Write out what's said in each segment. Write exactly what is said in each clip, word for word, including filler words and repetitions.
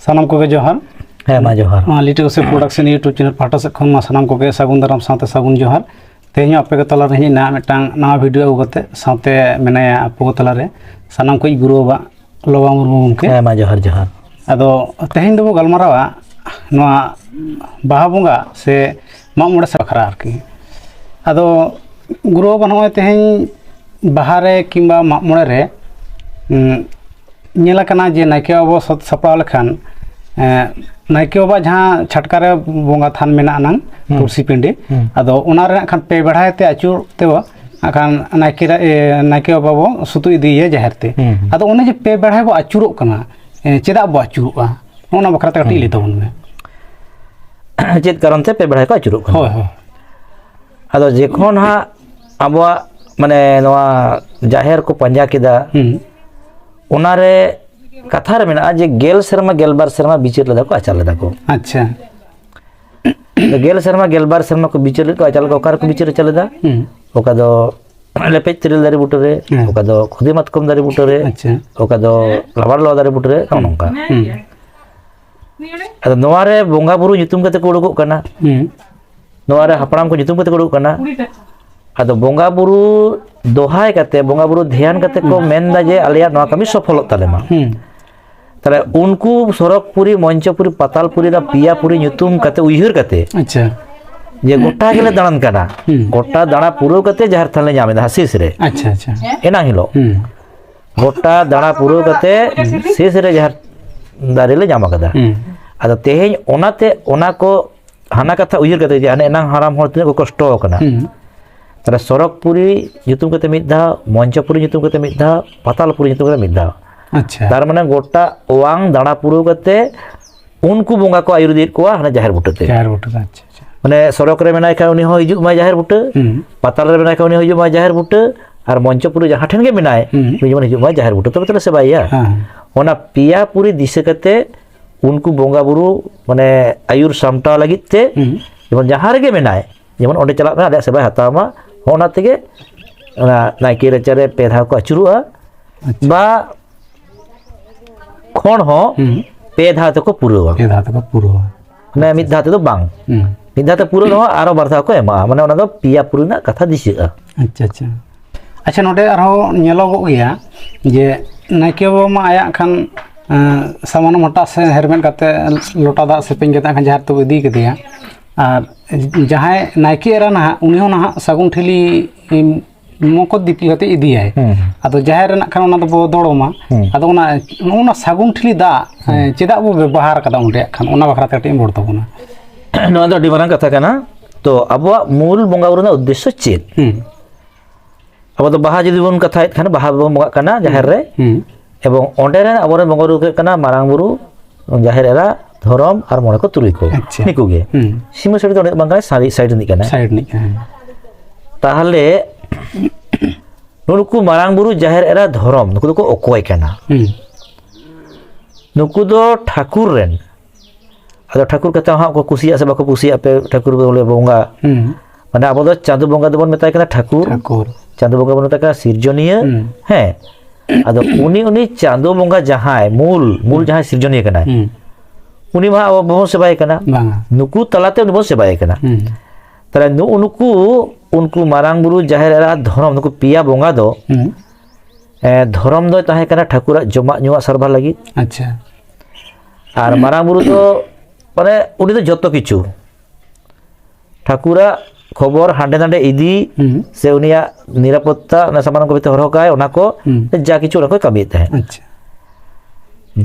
ᱥᱟᱱᱟᱢ ᱠᱚᱜᱮ ᱡᱚᱦᱟᱨ᱾ ᱦᱮᱸ, ᱢᱟ ᱡᱚᱦᱟᱨ᱾ ᱱᱚᱣᱟ ᱞᱤᱴᱟᱹ ᱜᱚᱥᱤᱯ ᱯᱨᱚᱰᱟᱠᱥᱚᱱ ᱭᱩᱴᱩᱵᱽ ᱪᱮᱱᱮᱞ ᱯᱟᱦᱴᱟ ᱥᱮᱫ ᱠᱷᱚᱱ ᱢᱟ ᱥᱟᱱᱟᱢ ᱠᱚᱜᱮ ᱥᱟᱹᱜᱩᱱ ᱫᱟᱨᱟᱢ ᱥᱟᱶᱛᱮ ᱥᱟᱹᱜᱩᱱ ᱡᱚᱦᱟᱨ᱾ ᱛᱮᱦᱮᱧ ᱦᱚᱸ ᱟᱯᱮ ᱠᱚ ᱛᱟᱞᱟᱨᱮ ᱦᱮᱡ ᱮᱱᱟ ᱢᱤᱫᱴᱟᱝ ᱱᱟᱣᱟ ᱵᱷᱤᱰᱤᱭᱳ ᱟᱹᱜᱩ ᱠᱟᱛᱮ, ᱥᱟᱶᱛᱮ ᱢᱮᱱᱟᱭᱟ ᱟᱵᱚ ᱠᱚ ᱛᱟᱞᱟᱨᱮ ᱥᱟᱱᱟᱢ ᱠᱷᱚᱱ ᱜᱩᱨᱩ ᱵᱟᱵᱟ ᱞᱚᱵᱟ ᱢᱩᱨᱢᱩ ᱜᱚᱢᱠᱮ᱾ ᱦᱮᱸ, ᱢᱟ ᱡᱚᱦᱟᱨ, ᱡᱚᱦᱟᱨ᱾ ᱟᱫᱚ ᱛᱮᱦᱮᱧ ᱫᱚᱵᱚ ᱜᱟᱞᱢᱟᱨᱟᱣᱟ ᱱᱚᱣᱟ ᱵᱟᱦᱟ ᱵᱚᱸᱜᱟ ᱥᱮ ᱢᱟᱜ ᱢᱚᱬᱮ ᱵᱟᱠᱷᱨᱟ ᱟᱨᱠᱤ᱾ ᱟᱫᱚ ᱜᱩᱨᱩ ᱵᱟᱵᱟ, ᱱᱚᱜᱼᱚᱭ ᱛᱮᱦᱮᱧ ᱵᱟᱦᱟ ᱨᱮ ᱠᱤᱝᱵᱟ ᱢᱟᱜ ᱢᱚᱬᱮ ᱨᱮ, ᱩᱸ, ᱧᱮᱞ ᱟᱠᱟᱱᱟ ᱡᱮ ᱱᱟᱭᱠᱮ ᱵᱟᱵᱟ ᱥᱟᱹᱛ ᱥᱟᱯᱲᱟᱣ ᱞᱮᱠᱷᱟᱱ, ᱮᱸ, ᱱᱟᱭᱠᱮ ᱵᱟᱵᱟ ᱡᱟᱦᱟᱸ ᱪᱷᱟᱴᱠᱟ ᱨᱮ ᱵᱚᱸᱜᱟ ᱛᱷᱟᱱ ᱢᱮᱱᱟᱜᱼᱟ ᱱᱟᱝ, ᱦᱩᱸ᱾ ᱛᱩᱞᱥᱤ ᱯᱤᱸᱰᱤ, ᱦᱩᱸ᱾ ᱟᱫᱚ ᱚᱱᱟ ᱨᱮ ᱱᱟᱜ ᱠᱷᱟᱱ ᱯᱮ ᱵᱮᱲᱦᱟᱭ ᱛᱮ ᱟᱹᱪᱩᱨ ᱛᱮ ᱱᱟᱜ ᱠᱷᱟᱱ ᱱᱟᱭᱠᱮ ᱨᱟ-, ᱮ, ᱱᱟᱭᱠᱮ ᱵᱟᱵᱟ ᱵᱚ ᱥᱩᱛᱩᱜ ᱤᱫᱤᱭᱮᱭᱟ ᱡᱟᱦᱮᱨ ᱛᱮ᱾ ᱦᱩᱸ, ᱦᱩᱸ᱾ ᱟᱫᱚ ᱚᱱᱮ ᱡᱮ ᱯᱮ ᱵᱮᱲᱦᱟᱭ ᱵᱚ ᱟᱹᱪᱩᱨᱚᱜ ᱠᱟᱱᱟ, ᱮ, ᱪᱮᱫᱟᱜ ᱵᱚ ᱟᱹᱪᱩᱨᱚᱜᱼᱟ? ᱱᱚᱜᱼᱚ ᱱᱚᱣᱟ ᱵᱟᱠᱷᱨᱟ ᱛᱮ ᱠᱟᱹᱴᱤᱡ ᱦᱩᱸ᱾ ᱞᱟᱹᱭ ᱛᱟᱵᱚᱱ ᱢᱮ᱾ ᱪᱮᱫ ᱠᱟᱨᱚᱱ ᱛᱮ ᱯᱮ ᱵᱮᱲᱦᱟᱭ ᱠᱚ ᱟᱹᱪᱩᱨᱚᱜ ᱠᱟᱱᱟ? ᱦᱳᱭ, ᱦᱳᱭ᱾ ᱟᱫᱚ ᱡᱚᱠᱷᱚᱱ ᱦᱟᱸᱜ ᱟᱵᱚᱣᱟᱜ ᱢᱟᱱᱮ ᱱᱚᱣᱟ ᱡᱟᱦᱮᱨ ᱠᱚ ᱯᱟᱸᱡᱟ ᱠᱮᱫᱟ, ᱦᱩᱸ᱾ ᱚᱱᱟᱨᱮ ᱠᱟᱛᱷᱟ ᱨᱮ ᱢᱮᱱᱟᱜᱼᱟ ᱡᱮ ᱜᱮᱞ ᱥᱮᱨᱢᱟ, ᱜᱮᱞᱵᱟᱨ ᱥᱮᱨᱢᱟ ᱵᱤᱪᱟᱹᱨ ᱞᱮᱫᱟ ᱠᱚ, ᱟᱪᱟᱨ ᱞᱮᱫᱟ ᱠᱚ᱾ ᱟᱪᱪᱷᱟ᱾ ᱜᱮᱞ ᱥᱮᱨᱢᱟ, ᱜᱮᱞᱵᱟᱨ ᱥᱮᱨᱢᱟ ᱠᱚ ᱵᱤᱪᱟᱹᱨ ᱞᱮᱫ ᱠᱚ, ᱟᱪᱟᱨ ᱞᱮᱫ ᱠᱚ᱾ ᱚᱠᱟ ᱨᱮᱠᱚ ᱵᱤᱪᱟᱹᱨ ᱟᱪᱟᱨ ᱞᱮᱫᱟ? ᱦᱩᱸ᱾ ᱚᱠᱟ ᱫᱚ ᱞᱮᱯᱮᱡ ᱛᱮᱨᱮᱞ ᱫᱟᱨᱮ ᱵᱩᱴᱟᱹ ᱨᱮ, ᱦᱮᱸ᱾ ᱚᱠᱟ ᱫᱚ ᱠᱷᱩᱫᱤ ᱢᱟᱛᱠᱚᱢ ᱫᱟᱨᱮ ᱵᱩᱴᱟᱹ ᱨᱮ, ᱟᱪᱪᱷᱟ᱾ ᱚᱠᱟ ᱫᱚ ᱞᱟᱵᱟᱲ ᱞᱚᱣᱟ ᱫᱟᱨᱮ ᱵᱩᱴᱟᱹ ᱨᱮ, ᱱᱚᱜᱼᱚ ᱱᱚᱝᱠᱟ᱾ ᱦᱩᱸ᱾ ᱟᱫᱚ ᱱᱚᱣᱟ ᱨᱮ ᱵᱚᱸᱜᱟ ᱵᱩᱨᱩ ᱧᱩᱛᱩᱢ ᱠᱟᱛᱮ ᱠᱚ ᱩᱰᱩᱠᱚᱜ ᱠᱟᱱᱟ, ᱦᱩᱸ᱾ ᱱᱚᱣᱟ ᱨᱮ ᱦᱟᱯᱲᱟᱢ ᱠᱚ ᱧᱩᱛᱩᱢ ᱠᱟᱛᱮ ᱠᱚ ᱩᱰᱩᱠᱚᱜ ᱠᱟᱱᱟ᱾ ᱟᱫᱚ ᱵᱚᱸᱜᱟ ᱵᱩᱨᱩ ᱫᱚᱦᱟᱭ ᱠᱟᱛᱮ, ᱵᱚᱸᱜᱟ ᱵᱩᱨᱩ ᱫᱷᱮᱭᱟᱱ ᱠᱟᱛᱮ ᱠᱚ ᱢᱮᱱᱫᱟ ᱡᱮ ᱟᱞᱮᱭᱟᱜ ᱱᱚᱣᱟ ᱠᱟᱹᱢᱤ ᱥᱚᱯᱷᱚᱞᱚᱜ ᱛᱟᱞᱮ ᱢᱟ᱾ ᱦᱩᱸ᱾ ᱛᱟᱦᱞᱮ ᱩᱱᱠᱩ ᱥᱚᱨᱚᱜᱽᱯᱩᱨᱤ, ᱢᱚᱧᱪᱚᱯᱩᱨᱤ, ᱯᱟᱛᱟᱞᱯᱩᱨᱤ ᱟᱨ ᱯᱤᱭᱟᱯᱩᱨᱤ ᱧᱩᱛᱩᱢ ᱠᱟᱛᱮ, ᱩᱭᱦᱟᱹᱨ ᱠᱟᱛᱮ ᱟᱪᱪᱷᱟ᱾ ᱡᱮ ᱜᱚᱴᱟ ᱜᱮᱞᱮ ᱫᱟᱬᱟᱱ ᱠᱟᱱᱟ, ᱦᱩᱸ᱾ ᱜᱚᱴᱟ ᱫᱟᱬᱟ ᱯᱩᱨᱟᱹᱣ ᱠᱟᱛᱮ ᱡᱟᱦᱮᱨ ᱛᱷᱟᱱ ᱞᱮ ᱧᱟᱢ ᱮᱫᱟ ᱥᱮᱥ ᱨᱮ, ᱟᱪᱪᱷᱟ, ᱟᱪᱪᱷᱟ᱾ ᱮᱱᱟᱝ ᱦᱤᱞᱳᱜ᱾ ᱦᱩᱸ᱾ ᱜᱚᱴᱟ ᱫᱟᱬᱟ ᱯᱩᱨᱟᱹᱣ ᱠᱟᱛᱮ ᱥᱮᱥ ᱨᱮ ᱡᱟᱦᱮᱨ ᱫᱟᱨᱮ ᱞᱮ ᱧᱟᱢ ᱟᱠᱟᱫᱟ᱾ ᱦᱩᱸ᱾ ᱟᱫᱚ ᱛᱮᱦᱮᱧ ᱚᱱᱟᱛᱮ, ᱚᱱᱟ ᱠᱚ ᱦᱟᱱᱟ ᱠᱟᱛᱷᱟ ᱩᱭᱦᱟᱹᱨ ᱠᱟᱛᱮ ᱡᱮ ᱦᱟᱱᱮ ᱮᱱᱟᱝ ᱦᱟᱲᱟᱢ ᱦᱚᱲ ᱛᱤᱱᱟᱹᱜ ᱠᱚ ᱠᱚᱥᱴᱚ ᱟᱠᱟᱱᱟ᱾ ᱦᱩᱸ᱾ ᱛᱟᱦᱞᱮ ᱥᱚᱨᱚᱜᱽᱯᱩᱨᱤ ᱧᱩᱛᱩᱢ ᱠᱟᱛᱮ ᱢᱤᱫ ᱫᱷᱟᱣ, ᱢᱚᱧᱪᱚᱯᱩᱨᱤ ᱧᱩᱛᱩᱢ ᱠᱟᱛᱮ ᱢᱤᱫ ᱫᱷᱟᱣ, ᱯᱟᱛᱟᱞᱯᱩᱨᱤ ᱧᱩᱛᱩᱢ ᱠᱟᱛᱮ ᱢᱤᱫ ᱫᱷᱟᱣ᱾ ᱟᱪᱪᱷᱟ᱾ ᱛᱟᱨ ᱢᱟᱱᱮ ᱜᱚᱴᱟ ᱚᱣᱟᱝ ᱫᱟᱬᱟ ᱯᱩᱨᱟᱹᱣ ᱠᱟᱛᱮ ᱩᱱᱠᱩ ᱵᱚᱸᱜᱟ ᱠᱚ ᱟᱹᱭᱩᱨ ᱤᱫᱤᱭᱮᱫ ᱠᱚᱣᱟ ᱦᱟᱱᱮ ᱡᱟᱦᱮᱨ ᱵᱩᱴᱟᱹ ᱛᱮ᱾ ᱡᱟᱦᱮᱨ ᱵᱩᱴᱟᱹ ᱫᱚ, ᱟᱪᱪᱷᱟ, ᱟᱪᱪᱷᱟ᱾ ᱢᱟᱱᱮ ᱥᱚᱨᱚᱜᱽ ᱨᱮ ᱢᱮᱱᱟᱭ ᱠᱷᱟᱱ ᱩᱱᱤ ᱦᱚᱸ ᱦᱤᱡᱩᱜ ᱢᱟᱭ ᱡᱟᱦᱮᱨ ᱵᱩᱴᱟᱹ, ᱦᱩᱸ᱾ ᱯᱟᱛᱟᱞ ᱨᱮ ᱢᱮᱱᱟᱭ ᱠᱷᱟᱱ ᱩᱱᱤ ᱦᱤᱡᱩᱜ ᱢᱟᱭ ᱡᱟᱦᱮᱨ ᱵᱩᱴᱟᱹ, ᱟᱨ ᱢᱚᱧᱪᱚᱯᱩᱨᱤ ᱡᱟᱦᱟᱸ ᱴᱷᱮᱱ ᱜᱮ ᱢᱮᱱᱟᱭ, ᱦᱩᱸ᱾ ᱩᱱᱤ ᱡᱮᱢᱚᱱ ᱦᱤᱡᱩᱜ ᱢᱟᱭ ᱡᱟᱦᱮᱨ ᱵᱩᱴᱟᱹ, ᱛᱚᱵᱮ ᱛᱚᱞᱮ ᱥᱮᱵᱟᱭᱮᱭᱟ᱾ ᱦᱮᱸ᱾ ᱚᱱᱟ ᱯᱮᱭᱟ ᱯᱩᱨᱤ ᱫᱤᱥᱟᱹ ᱠᱟᱛᱮ ᱩᱱᱠᱩ ᱵᱚᱸᱜᱟ ᱵᱩᱨᱩ ᱢᱟᱱᱮ ᱟᱹᱭᱩᱨ ᱥᱟᱢᱴᱟᱣ ᱞᱟᱹᱜᱤᱫ ᱛᱮ ᱦᱩᱸ᱾ ᱡᱮᱢᱚᱱ ᱡᱟᱦᱟᱸ ᱨᱮᱜᱮ ᱢᱮᱱᱟᱭ, ᱡᱮᱢᱚᱱ ᱚᱸᱰᱮ ᱪᱟᱞᱟᱜ ᱢᱮ, ᱟᱞᱮᱭᱟᱜ ᱥᱮᱵᱟᱭ ᱦᱟᱛᱟᱣ ᱢᱟ᱾ ᱦᱚᱸ, ᱚᱱᱟ ᱛᱮᱜᱮ ᱚᱱᱟ ᱱᱟᱭᱠᱮ ᱨᱟᱪᱟᱨᱮ ᱯᱮ ᱫᱷᱟᱣ ᱠᱚ ᱟᱹᱪᱩᱨᱚᱜᱼᱟ᱾ ᱟᱪᱪᱷᱟ᱾ ᱵᱟ ᱠᱷᱚᱱ ᱦᱚᱸ ᱦᱩᱸ᱾ ᱯᱮ ᱫᱷᱟᱣ ᱛᱮᱠᱚ ᱯᱩᱨᱟᱹᱣᱟ᱾ ᱯᱮ ᱫᱷᱟᱣ ᱛᱮᱠᱚ ᱯᱩᱨᱟᱹᱣᱟ᱾ ᱢᱟᱱᱮ ᱢᱤᱫ ᱫᱷᱟᱣ ᱛᱮᱫᱚ ᱵᱟᱝ, ᱦᱩᱸ᱾ ᱢᱤᱫ ᱫᱷᱟᱣ ᱛᱮ ᱯᱩᱨᱟᱹᱣ ᱨᱮᱦᱚᱸ ᱟᱨᱚ ᱵᱟᱨ ᱫᱷᱟᱣ ᱠᱚ ᱮᱢᱟᱜᱼᱟ, ᱢᱟᱱᱮ ᱚᱱᱟ ᱫᱚ ᱯᱮᱭᱟ ᱯᱩᱨᱟᱹ ᱨᱮᱱᱟᱜ ᱠᱟᱛᱷᱟ ᱫᱤᱥᱟᱹᱜᱼᱟ᱾ ᱟᱪᱪᱷᱟ, ᱟᱪᱪᱷᱟ᱾ ᱟᱪᱪᱷᱟ, ᱱᱚᱰᱮ ᱟᱨᱦᱚᱸ ᱧᱮᱞᱚᱜᱚᱜ ᱜᱮᱭᱟ ᱡᱮ ᱱᱟᱭᱠᱮ ᱵᱟᱵᱟ ᱢᱟ ᱟᱭᱟᱜ ᱠᱷᱟᱱ, ᱮᱸ, ᱥᱟᱢᱟᱱᱚᱢ ᱦᱟᱴᱟᱜ ᱥᱮ ᱦᱮᱨᱢᱮᱫ ᱠᱟᱛᱮ, ᱞᱚᱴᱟ ᱫᱟᱜ ᱥᱮᱯᱮᱧ ᱠᱟᱛᱮ ᱠᱷᱟᱱ ᱡᱟᱦᱮᱨ ᱛᱮᱠᱚ ᱤᱫᱤ ᱠᱮᱫᱮᱭᱟ᱾ ᱟᱨ ᱡᱟᱦᱟᱸᱭ ᱱᱟᱭᱠᱮ ᱮᱨᱟ ᱱᱟᱦᱟᱜ, ᱩᱱᱤ ᱦᱚᱸ ᱱᱟᱦᱟᱜ ᱥᱟᱹᱜᱩᱱ ᱴᱷᱤᱞᱤ, ᱮᱢ, ᱢᱚᱠᱚᱛ ᱫᱤᱯᱤᱞ ᱠᱟᱛᱮ ᱤᱫᱤᱭᱟᱭ᱾ ᱦᱩᱸ᱾ ᱟᱫᱚ ᱡᱟᱦᱮᱨ ᱨᱮᱱᱟᱜ ᱠᱷᱟᱱ ᱚᱱᱟ ᱫᱚᱵᱚ ᱫᱚᱲᱚᱢᱟ᱾ ᱦᱩᱸ᱾ ᱟᱫᱚ ᱚᱱᱟ, ᱚᱱᱟ ᱥᱟᱹᱜᱩᱱ ᱴᱷᱤᱞᱤ ᱫᱟᱜ, ᱮᱸ, ᱪᱮᱫᱟᱜ ᱵᱚ ᱵᱮᱵᱚᱦᱟᱨ ᱠᱟᱫᱟ ᱚᱸᱰᱮ ᱠᱷᱟᱱ, ᱚᱱᱟ ᱵᱟᱠᱷᱨᱟ ᱛᱮ ᱠᱟᱹᱴᱤᱡ ᱮᱢ ᱨᱚᱲ ᱛᱟᱵᱚᱱᱟ᱾ ᱱᱚᱣᱟ ᱫᱚ ᱟᱹᱰᱤ ᱢᱟᱨᱟᱝ ᱠᱟᱛᱷᱟ ᱠᱟᱱᱟ᱾ ᱛᱚ ᱟᱵᱚᱣᱟᱜ ᱢᱩᱞ ᱵᱚᱸᱜᱟ ᱵᱩᱨᱩ ᱨᱮᱱᱟᱜ ᱩᱫᱽᱫᱮᱥᱥᱚ ᱪᱮᱫ? ᱦᱩᱸ᱾ ᱟᱵᱚ ᱫᱚ ᱵᱟᱦᱟ ᱡᱩᱫᱤ ᱵᱚᱱ ᱠᱟᱛᱷᱟᱭᱮᱫ ᱠᱷᱟᱱ, ᱵᱟᱦᱟ ᱵᱚᱱ ᱵᱚᱸᱜᱟᱜ ᱠᱟᱱᱟ ᱡᱟᱦᱮᱨ ᱨᱮ, ᱦᱩᱸ᱾ ᱮᱵᱚᱝ ᱚᱸᱰᱮ ᱨᱮᱱ ᱟᱵᱚᱨᱮᱱ ᱵᱚᱸᱜᱟ ᱵᱩᱨᱩ ᱠᱚ ᱦᱩᱭᱩᱜ ᱠᱟᱱᱟ ᱢᱟᱨᱟᱝ ᱵᱩᱨᱩ, ᱡᱟᱦᱮᱨ ᱮᱨᱟ, ᱫᱷᱚᱨᱚᱢ ᱟᱨ ᱢᱚᱬᱮ ᱠᱚ ᱛᱩᱨᱩᱭ ᱠᱚ, ᱟᱪᱪᱷᱟ᱾ ᱱᱩᱠᱩ ᱜᱮ᱾ ᱦᱩᱸ᱾ ᱥᱤᱢᱟᱹ ᱥᱟᱹᱲᱤ ᱫᱚ ᱚᱸᱰᱮ ᱵᱟᱝ ᱠᱟᱱᱟ, ᱥᱟᱹᱲᱤ ᱥᱟᱭᱤᱰ ᱨᱤᱱᱤᱡ ᱠᱟᱱᱟᱭ᱾ ᱥᱟᱭᱤᱰ ᱨᱤᱱᱤᱡ ᱠᱟᱱᱟᱭ᱾ ᱛᱟᱦᱚᱞᱮ ᱱᱩᱠᱩ ᱢᱟᱨᱟᱝ ᱵᱩᱨᱩ, ᱡᱟᱦᱮᱨ ᱮᱨᱟ, ᱫᱷᱚᱨᱚᱢ, ᱱᱩᱠᱩ ᱫᱚᱠᱚ ᱚᱠᱚᱭ ᱠᱟᱱᱟ? ᱦᱩᱸ᱾ ᱱᱩᱠᱩ ᱫᱚ ᱴᱷᱟᱹᱠᱩᱨ ᱨᱮᱱ᱾ ᱟᱫᱚ ᱴᱷᱟᱹᱠᱩᱨ ᱠᱟᱛᱷᱟ ᱦᱟᱸᱜ ᱠᱚ ᱠᱩᱥᱤᱭᱟᱜ ᱥᱮ ᱵᱟᱠᱚ ᱠᱩᱥᱤᱭᱟᱜ, ᱟᱯᱮ ᱴᱷᱟᱹᱠᱩᱨ ᱵᱚᱞᱮ ᱵᱚᱸᱜᱟ, ᱦᱩᱸ᱾ ᱢᱟᱱᱮ ᱟᱵᱚ ᱫᱚ ᱪᱟᱸᱫᱚ ᱵᱚᱸᱜᱟ ᱫᱚᱵᱚᱱ ᱢᱮᱛᱟᱭ ᱠᱟᱱᱟ ᱴᱷᱟᱹᱠᱩᱨ, ᱴᱷᱟᱹᱠᱩᱨ᱾ ᱪᱟᱸᱫᱚ ᱵᱚᱸᱜᱟ ᱵᱚᱱ ᱢᱮᱛᱟᱭ ᱠᱟᱱᱟ ᱥᱤᱨᱡᱚᱱᱤᱭᱟᱹ᱾ ᱦᱩᱸ᱾ ᱦᱮᱸ, ᱟᱫᱚ ᱩᱱᱤ, ᱩᱱᱤ ᱪᱟᱸᱫᱚ ᱵᱚᱸᱜᱟ ᱡᱟᱦᱟᱸᱭ ᱢᱩᱞ, ᱢᱩᱞ ᱡᱟᱦᱟᱸᱭ ᱥᱤᱨᱡᱚᱱᱤᱭᱟᱹ ᱠᱟᱱᱟᱭ, ᱦᱩᱸ᱾ ᱩᱱᱤ ᱢᱟ ᱟᱵᱚ ᱵᱟᱵᱚᱱ ᱥᱮᱵᱟᱭᱮ ᱠᱟᱱᱟ, ᱵᱟᱝᱟ᱾ ᱱᱩᱠᱩ ᱛᱟᱞᱟᱛᱮ ᱩᱱᱤ ᱵᱚᱱ ᱥᱮᱵᱟᱭᱮ ᱠᱟᱱᱟ᱾ ᱦᱩᱸ᱾ ᱛᱟᱦᱞᱮ ᱱᱩᱜᱼᱩ ᱱᱩᱠᱩ, ᱩᱱᱠᱩ ᱢᱟᱨᱟᱝ ᱵᱩᱨᱩ, ᱡᱟᱦᱮᱨ ᱮᱨᱟ, ᱫᱷᱚᱨᱚᱢ, ᱱᱩᱠᱩ ᱯᱮᱭᱟ ᱵᱚᱸᱜᱟ ᱫᱚ, ᱦᱩᱸ᱾ ᱮ, ᱫᱷᱚᱨᱚᱢ ᱫᱚᱭ ᱛᱟᱦᱮᱸ ᱠᱟᱱᱟ ᱴᱷᱟᱹᱠᱩᱨᱟᱜ ᱡᱚᱢᱟᱜ ᱧᱩᱣᱟᱜ ᱥᱟᱨᱵᱷᱟᱨ ᱞᱟᱹᱜᱤᱫ, ᱟᱪᱪᱷᱟ᱾ ᱟᱨ ᱢᱟᱨᱟᱝ ᱵᱩᱨᱩ ᱫᱚ ᱢᱟᱱᱮ ᱩᱱᱤ ᱫᱚ ᱡᱚᱛᱚ ᱠᱤᱪᱷᱩ, ᱴᱷᱟᱹᱠᱩᱨᱟᱜ ᱠᱷᱚᱵᱚᱨ ᱦᱟᱸᱰᱮ ᱱᱟᱰᱮ ᱤᱫᱤ, ᱦᱩᱸ᱾ ᱥᱮ ᱩᱱᱤᱭᱟᱜ ᱱᱤᱨᱟᱯᱚᱛᱛᱟ, ᱚᱱᱟ ᱥᱟᱢᱟᱱ ᱠᱚ ᱵᱷᱤᱛᱤᱨ ᱦᱚᱨᱦᱚ ᱠᱟᱜᱼᱟᱭ, ᱚᱱᱟ ᱠᱚ ᱦᱩᱸ᱾ ᱡᱟ ᱠᱤᱪᱷᱩ ᱚᱱᱟ ᱠᱚᱭ ᱠᱟᱹᱢᱤᱭᱮᱫ ᱛᱟᱦᱮᱸᱫ᱾ ᱟᱪᱪᱷᱟ᱾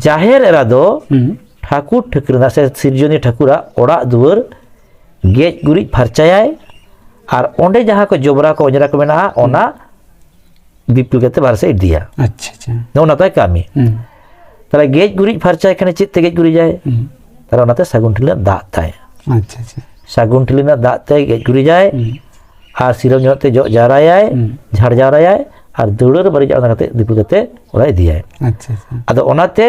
ᱡᱟᱦᱮᱨ ᱮᱨᱟ ᱫᱚ ᱦᱩᱸ᱾ ᱴᱷᱟᱹᱠᱩᱨ ᱴᱷᱟᱹᱠᱨᱟᱹᱱᱟᱜ ᱥᱮ ᱥᱤᱨᱡᱚᱱᱤᱭᱟᱹ ᱴᱷᱟᱹᱠᱩᱨᱟᱜ ᱚᱲᱟᱜ ᱫᱩᱣᱟᱹᱨ ᱜᱮᱡ ᱜᱩᱨᱤᱡ ᱯᱷᱟᱨᱪᱟᱭᱟᱭ, ᱟᱨ ᱚᱸᱰᱮ ᱡᱟᱦᱟᱸ ᱠᱚ ᱡᱚᱵᱽᱨᱟ ᱠᱚ ᱚᱸᱡᱽᱨᱟ ᱠᱚ ᱢᱮᱱᱟᱜᱼᱟ, ᱚᱱᱟ ᱫᱤᱯᱤᱞ ᱠᱟᱛᱮ ᱵᱟᱦᱨᱮ ᱥᱮᱫ ᱤᱫᱤᱭᱟ᱾ ᱟᱪᱪᱷᱟ, ᱟᱪᱪᱷᱟ᱾ ᱱᱚᱜᱼᱚ ᱱᱟ ᱛᱟᱭ ᱠᱟᱹᱢᱤ᱾ ᱦᱩᱸ᱾ ᱛᱟᱦᱞᱮ ᱜᱮᱡ ᱜᱩᱨᱤᱡ ᱯᱷᱟᱨᱪᱟᱭ ᱠᱷᱟᱱᱮ ᱪᱮᱫ ᱛᱮ ᱜᱮᱡ ᱜᱩᱨᱤᱡᱟᱭ? ᱦᱩᱸ᱾ ᱛᱟᱦᱞᱮ ᱚᱱᱟᱛᱮ ᱥᱟᱹᱜᱩᱱ ᱴᱷᱤᱞᱤ ᱨᱮᱱᱟᱜ ᱫᱟᱜ ᱛᱟᱭ᱾ ᱟᱪᱪᱷᱟ, ᱟᱪᱪᱷᱟ᱾ ᱥᱟᱹᱜᱩᱱ ᱴᱷᱤᱞᱤ ᱨᱮᱱᱟᱜ ᱫᱟᱜ ᱛᱮ ᱜᱮᱡ ᱜᱩᱨᱤᱡᱟᱭ, ᱦᱩᱸ᱾ ᱟᱨ ᱥᱤᱨᱚᱢ ᱡᱚᱱᱚᱜ ᱛᱮ ᱡᱚᱜ ᱡᱟᱣᱨᱟᱭᱟᱭ, ᱦᱩᱸ᱾ ᱡᱷᱟᱲ ᱡᱟᱣᱨᱟᱭᱟᱭ, ᱟᱨ ᱫᱟᱹᱣᱲᱟᱹ ᱨᱮ ᱵᱟᱹᱲᱤᱡᱟᱜ ᱚᱱᱟ ᱠᱟᱛᱮ ᱫᱤᱯᱤᱞ ᱠᱟᱛᱮ ᱚᱲᱟᱜ ᱤᱫᱤᱭᱟᱭ᱾ ᱟᱪᱪᱷᱟ, ᱟᱪᱪᱷᱟ᱾ ᱟᱫᱚ ᱚᱱᱟᱛᱮ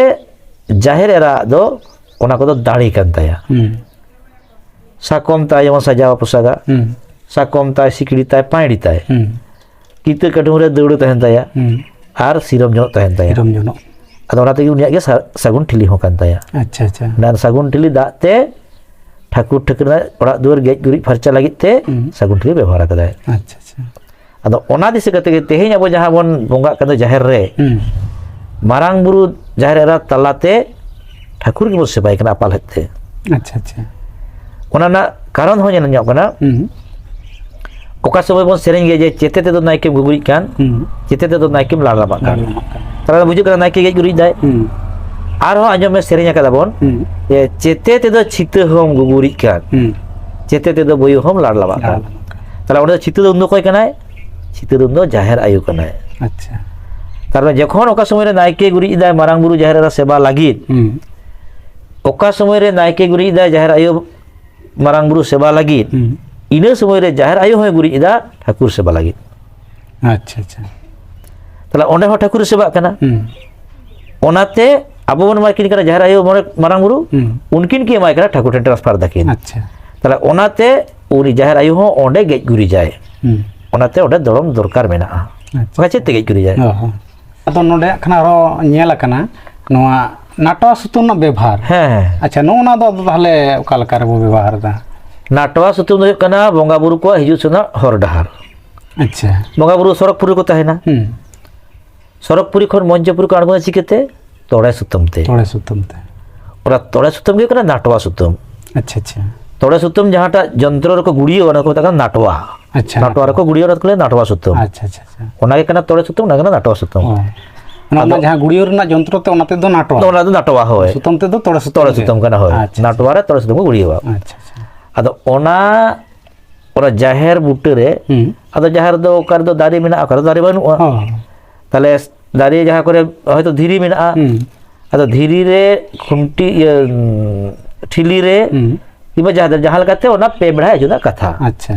ᱡᱟᱦᱮᱨ ᱮᱨᱟ ᱫᱚ ᱚᱱᱟ ᱠᱚᱫᱚ ᱫᱟᱲᱮ ᱠᱟᱱ ᱛᱟᱭᱟ᱾ ᱦᱩᱸ᱾ ᱥᱟᱠᱚᱢ ᱛᱟᱭ ᱡᱮᱢᱚᱱ ᱥᱟᱡᱟᱣᱟ ᱯᱚᱥᱟᱜᱟ, ᱦᱩᱸ᱾ ᱥᱟᱠᱚᱢ ᱛᱟᱭ, ᱥᱤᱠᱲᱤ ᱛᱟᱭ, ᱯᱟᱸᱭᱲᱤ ᱛᱟᱭ, ᱦᱩᱸ᱾ ᱠᱤᱛᱟᱹ ᱠᱟᱹᱰᱷᱩᱢ ᱨᱮ ᱫᱟᱹᱣᱲᱟᱹ ᱛᱟᱦᱮᱱ ᱛᱟᱭᱟ, ᱦᱩᱸ᱾ ᱟᱨ ᱥᱤᱨᱚᱢ ᱡᱚᱱᱚᱜ ᱛᱟᱦᱮᱱ ᱛᱟᱭᱟ᱾ ᱥᱤᱨᱚᱢ ᱡᱚᱱᱚᱜ᱾ ᱟᱫᱚ ᱚᱱᱟ ᱛᱮᱜᱮ ᱩᱱᱤᱭᱟᱜ ᱜᱮ ᱥᱟ- ᱥᱟᱹᱜᱩᱱ ᱴᱷᱤᱞᱤ ᱦᱚᱸ ᱠᱟᱱ ᱛᱟᱭᱟ᱾ ᱟᱪᱪᱷᱟ, ᱟᱪᱪᱷᱟ᱾ ᱚᱱᱟ ᱥᱟᱹᱜᱩᱱ ᱴᱷᱤᱞᱤ ᱫᱟᱜ ᱛᱮ ᱴᱷᱟᱹᱠᱩᱨ ᱴᱷᱟᱹᱠᱩᱨ ᱚᱲᱟᱜ ᱫᱩᱣᱟᱹᱨ ᱜᱮᱡ ᱜᱩᱨᱤᱡ ᱯᱷᱟᱨᱪᱟ ᱞᱟᱹᱜᱤᱫ ᱛᱮ ᱦᱩᱸ᱾ ᱥᱟᱹᱜᱩᱱ ᱴᱷᱤᱞᱤ ᱵᱮᱵᱚᱦᱟᱨ ᱟᱠᱟᱫᱟᱭ᱾ ᱟᱪᱪᱷᱟ, ᱟᱪᱪᱷᱟ᱾ ᱟᱫᱚ ᱚᱱᱟ ᱫᱤᱥᱟᱹ ᱠᱟᱛᱮ ᱜᱮ ᱛᱮᱦᱮᱧ ᱟᱵᱚ ᱡᱟᱦᱟᱸ ᱵᱚᱱ ᱵᱚᱸᱜᱟᱜ ᱠᱟᱱ ᱫᱚ ᱡᱟᱦᱮᱨ ᱨᱮ, ᱦᱩᱸ᱾ ᱢᱟᱨᱟᱝ ᱵᱩᱨᱩ ᱡᱟᱦᱮᱨ ᱮᱨᱟ ᱛᱟᱞᱟᱛᱮ ᱴᱷᱟᱹᱠᱩᱨ ᱜᱮᱵᱚᱱ ᱥᱮᱵᱟᱭ ᱠᱟᱱᱟ ᱟᱯᱟᱞ ᱦᱮᱫ ᱛᱮ᱾ ᱟᱪᱪᱷᱟ, ᱟᱪᱪᱷᱟ᱾ ᱚᱱᱟ ᱨᱮᱱᱟᱜ ᱠᱟᱨᱚᱱ ᱦᱚᱸ ᱧᱮᱞ ᱧᱚᱜ ᱠᱟᱱᱟ᱾ ᱦᱩᱸ᱾ ᱚᱠᱟ ᱥᱚᱢᱚᱭ ᱵᱚᱱ ᱥᱮᱨᱮᱧ ᱜᱮᱭᱟ ᱡᱮ, "ᱪᱮᱛᱮ ᱛᱮᱫᱚ ᱱᱟᱭᱠᱮᱢ ᱜᱩᱜᱩᱨᱤᱡ ᱠᱟᱱ, ᱦᱩᱸ᱾ ᱪᱮᱛᱮ ᱛᱮᱫᱚ ᱱᱟᱭᱠᱮᱢ ᱞᱟᱲ ᱞᱟᱵᱟᱜ ᱠᱟᱱ"? ᱞᱟᱲ ᱞᱟᱵᱟᱜ ᱠᱟᱱ᱾ ᱛᱟᱦᱞᱮ ᱵᱩᱡᱷᱟᱹᱜ ᱠᱟᱱᱟ ᱱᱟᱭᱠᱮ ᱜᱮᱡ ᱜᱩᱨᱤᱡ ᱫᱟᱭ᱾ ᱦᱩᱸ᱾ ᱟᱨᱦᱚᱸ ᱟᱸᱡᱚᱢ ᱢᱮ, ᱥᱮᱨᱮᱧ ᱟᱠᱟᱫᱟ ᱵᱚᱱ ᱦᱩᱸ᱾ ᱡᱮ, "ᱪᱮᱛᱮ ᱛᱮᱫᱚ ᱪᱷᱤᱛᱟᱹ ᱦᱚᱸᱢ ᱜᱩᱜᱩᱨᱤᱡ ᱠᱟᱱ, ᱦᱩᱸ᱾ ᱪᱮᱛᱮ ᱛᱮᱫᱚ ᱵᱳᱭᱳ ᱦᱚᱸᱢ ᱞᱟᱲ ᱞᱟᱵᱟᱜ ᱠᱟᱱ"᱾ ᱞᱟᱲ ᱞᱟᱵᱟᱜ ᱠᱟᱱ᱾ ᱛᱟᱦᱞᱮ ᱚᱸᱰᱮ ᱫᱚ ᱪᱷᱤᱛᱟᱹ ᱫᱚ ᱩᱱᱫᱚ ᱚᱠᱚᱭ ᱠᱟᱱᱟᱭ? ᱪᱷᱤᱛᱟᱹ ᱫᱚ ᱩᱱᱫᱚ ᱡᱟᱦᱮᱨ ᱟᱭᱳ ᱠᱟᱱᱟᱭ᱾ ᱟᱪᱪᱷᱟ᱾ ᱛᱟᱨ ᱢᱟᱱᱮ ᱡᱚᱠᱷᱚᱱ ᱚᱠᱟ ᱥᱚᱢᱚᱭ ᱨᱮ ᱱᱟᱭᱠᱮ ᱜᱩᱨᱤᱡ ᱮᱫᱟᱭ ᱢᱟᱨᱟᱝ ᱵᱩᱨᱩ ᱡᱟᱦᱮᱨ ᱮᱨᱟ ᱥᱮᱵᱟ ᱞᱟᱹᱜᱤᱫ, ᱦᱩᱸ᱾ ᱚᱠᱟ ᱥᱚᱢᱚᱭ ᱨᱮ ᱱᱟᱭᱠᱮ ᱜᱩᱨᱤᱡ ᱮᱫᱟᱭ ᱡᱟᱦᱮᱨ ᱟᱭᱳ ᱢᱟᱨᱟᱝ ᱵᱩᱨᱩ ᱥᱮᱵᱟ ᱞᱟᱹᱜᱤᱫ, ᱦᱩᱸ᱾ ᱤᱱᱟᱹ ᱥᱚᱢᱚᱭ ᱨᱮ ᱡᱟᱦᱮᱨ ᱟᱭᱳ ᱦᱚᱸᱭ ᱜᱩᱨᱤᱡ ᱮᱫᱟ ᱴᱷᱟᱹᱠᱩᱨ ᱥᱮᱵᱟ ᱞᱟᱹᱜᱤᱫ᱾ ᱟᱪᱪᱷᱟ, ᱟᱪᱪᱷᱟ᱾ ᱛᱟᱦᱞᱮ ᱚᱸᱰᱮ ᱦᱚᱸ ᱴᱷᱟᱹᱠᱩᱨ ᱥᱮᱵᱟᱜ ᱠᱟᱱᱟ᱾ ᱦᱩᱸ᱾ ᱚᱱᱟᱛᱮ ᱟᱵᱚ ᱵᱚᱱ ᱮᱢᱟᱭ ᱠᱤᱱ ᱠᱟᱱᱟ ᱡᱟᱦᱮᱨ ᱟᱭᱳ ᱢᱚᱬᱮ ᱢᱟᱨᱟᱝ ᱵᱩᱨᱩ, ᱦᱩᱸ᱾ ᱩᱱᱠᱤᱱ ᱠᱤᱱ ᱮᱢᱟᱭ ᱠᱟᱱᱟ ᱴᱷᱟᱹᱠᱩᱨ ᱴᱷᱮᱱ transfer ᱫᱟᱹᱠᱤᱱ᱾ ᱟᱪᱪᱷᱟ᱾ ᱛᱟᱦᱞᱮ ᱚᱱᱟᱛᱮ ᱩᱱᱤ ᱡᱟᱦᱮᱨ ᱟᱭᱳ ᱦᱚᱸ ᱚᱸᱰᱮ ᱜᱮᱡ ᱜᱩᱨᱤᱡᱟᱭ᱾ ᱦᱩᱸ᱾ ᱚᱱᱟᱛᱮ ᱚᱸᱰᱮ ᱫᱚᱲᱚᱢ ᱫᱚᱨᱠᱟᱨ ᱢᱮᱱᱟᱜᱼᱟ᱾ ᱟᱪᱪᱷᱟ᱾ ᱵᱟᱠᱷᱟᱱ ᱪᱮᱫ ᱛᱮ ᱜᱮᱡ ᱜᱩᱨᱤᱡᱟᱭ? ᱚ ᱦᱚᱸ᱾ ᱟᱫᱚ ᱱᱚᱰᱮ ᱦᱟᱸᱜ ᱠᱷᱟᱱ ᱟᱨᱦᱚᱸ ᱧᱮᱞ ᱟᱠᱟᱱᱟ ᱱᱚᱣᱟ ᱱᱟᱴᱣᱟ ᱥᱩᱛᱟᱹᱢ ᱨᱮᱱᱟᱜ ᱵᱮᱵᱷᱟᱨ᱾ ᱦᱮᱸ, ᱦᱮᱸ᱾ ᱟᱪᱪᱷᱟ, ᱱᱚᱜᱼᱚ ᱱᱚᱣᱟ ᱫᱚ ᱟᱫᱚ ᱛᱟᱦᱞᱮ ᱚᱠᱟ ᱞᱮᱠᱟ ᱨᱮᱵᱚ ᱵᱮᱵᱚᱦᱟᱨ ᱮᱫᱟ? ᱱᱟᱴᱣᱟ ᱥᱩᱛᱟᱹᱢ ᱫᱚ ᱦᱩᱭᱩᱜ ᱠᱟᱱᱟ ᱵᱚᱸᱜᱟ ᱵᱩᱨᱩ ᱠᱚᱣᱟᱜ ᱦᱤᱡᱩᱜ ᱥᱮᱱᱚᱜ ᱦᱚᱨ ᱰᱟᱦᱟᱨ᱾ ᱟᱪᱪᱷᱟ᱾ ᱵᱚᱸᱜᱟ ᱵᱩᱨᱩ ᱥᱚᱲᱚᱠ ᱯᱩᱨᱤ ᱠᱚ ᱛᱟᱦᱮᱱᱟ᱾ ᱦᱩᱸ᱾ ᱥᱚᱲᱚᱠ ᱯᱩᱨᱤ ᱠᱷᱚᱱ ᱢᱚᱧᱪᱚᱯᱩᱨᱤ ᱠᱚ ᱟᱬᱜᱚᱱᱟ ᱪᱤᱠᱟᱹᱛᱮ? ᱛᱚᱲᱮ ᱥᱩᱛᱟᱹᱢ ᱛᱮ᱾ ᱛᱚᱲᱮ ᱥᱩᱛᱟᱹᱢ ᱛᱮ᱾ ᱚᱱᱟ ᱛᱚᱲᱮ ᱥᱩᱛᱟᱹᱢ ᱜᱮ ᱦᱩᱭᱩᱜ ᱠᱟᱱᱟ ᱱᱟᱴᱣᱟ ᱥᱩᱛᱟᱹᱢ᱾ ᱟᱪᱪᱷᱟ, ᱟᱪᱪᱷᱟ᱾ ᱛᱚᱲᱮ ᱥᱩᱛᱟᱹᱢ ᱡᱟᱦᱟᱸᱴᱟᱜ ᱡᱚᱱᱛᱨᱚ ᱨᱮᱠᱚ ᱜᱩᱲᱤᱭᱟᱹᱣᱟ, ᱚᱱᱟ ᱠᱚ ᱢᱮᱛᱟᱜ ᱠᱟᱱᱟ ᱱᱟᱴᱣᱟ᱾ ᱟᱪᱪᱷᱟ, ᱱᱟᱴᱣᱟ ᱱᱟᱴᱣᱟ᱾ ᱨᱮᱠᱚ ᱜᱩᱲᱤᱭᱟᱹᱣᱟ, ᱚᱱᱟ ᱫᱚᱠᱚ ᱞᱟᱹᱭᱟ ᱱᱟᱴᱣᱟ ᱥᱩᱛᱟᱹᱢ᱾ ᱟᱪᱪᱷᱟ, ᱟᱪᱪᱷᱟ, ᱟᱪᱪᱷᱟ᱾ ᱚᱱᱟ ᱜᱮ ᱠᱟᱱᱟ ᱛᱚᱲᱮ ᱥᱩᱛᱟᱹᱢ, ᱚᱱᱟ ᱜᱮ ᱠᱟᱱᱟ ᱱᱟᱴᱣᱟ ᱥᱩᱛᱟᱹᱢ᱾ ᱚ᱾ ᱚᱱᱟ, ᱟᱫᱚ ᱚᱱᱟ ᱡᱟᱦᱟᱸ ᱜᱩᱲᱤᱭᱟᱹᱣ ᱨᱮᱱᱟᱜ ᱡᱚᱱᱛᱨᱚ ᱛᱮ, ᱚᱱᱟ ᱛᱮᱫ ᱫᱚ ᱱᱟᱴᱣᱟ᱾ ᱚᱱᱟ ᱫᱚ ᱱᱟᱴᱣᱟ, ᱦᱳᱭ᱾ ᱥᱩᱛᱟᱹᱢ ᱛᱮᱫ ᱫᱚ ᱛᱚᱲᱮ ᱥᱩᱛᱟᱹᱢ ᱛᱚᱲᱮ ᱜᱮ᱾ ᱥᱩᱛᱟᱹᱢ ᱠᱟᱱᱟ, ᱦᱳᱭ᱾ ᱟᱪᱪᱷᱟ, ᱱᱟᱴᱣᱟ ᱟᱪᱪᱷᱟ᱾ ᱨᱮ ᱛᱚᱲᱮ ᱥᱩᱛᱟᱹᱢ ᱠᱚ ᱜᱩᱲᱤᱭᱟᱹᱣᱟ᱾ ᱟᱪᱪᱷᱟ, ᱟᱪᱪᱷᱟ᱾ ᱟᱫᱚ ᱚᱱᱟ, ᱚᱱᱟ ᱡᱟᱦᱮᱨ ᱵᱩᱴᱟᱹ ᱨᱮ, ᱦᱩᱸ᱾ ᱟᱫᱚ ᱡᱟᱦᱮᱨ ᱫᱚ ᱚᱠᱟ ᱨᱮᱫᱚ ᱫᱟᱨᱮ ᱢᱮᱱᱟᱜᱼᱟ, ᱚᱠᱟ ᱨᱮᱫᱚ ᱫᱟᱨᱮ ᱵᱟᱹᱱᱩᱜᱼᱟ᱾ ᱦᱚᱸ᱾ ᱛᱟᱦᱞᱮ ᱫᱟᱨᱮ ᱡᱟᱦᱟᱸ ᱠᱚᱨᱮ ᱦᱚᱭᱛᱳ ᱫᱷᱤᱨᱤ ᱢᱮᱱᱟᱜᱼᱟ, ᱦᱩᱸ᱾ ᱟᱫᱚ ᱫᱷᱤᱨᱤ ᱨᱮ ᱠᱷᱩᱱᱴᱤ, ᱤᱭᱟᱹ, ᱩᱸ, ᱴᱷᱤᱞᱤ ᱨᱮ, ᱦᱩᱸ᱾ ᱠᱤᱝᱵᱟ ᱡᱟᱦᱟᱸ, ᱡᱟᱦᱟᱸ ᱞᱮᱠᱟᱛᱮ ᱚᱱᱟ ᱯᱮ ᱵᱮᱲᱦᱟᱭ ᱟᱹᱪᱩᱨ ᱨᱮᱱᱟᱜ ᱠᱟᱛᱷᱟ᱾ ᱟᱪᱪᱷᱟ᱾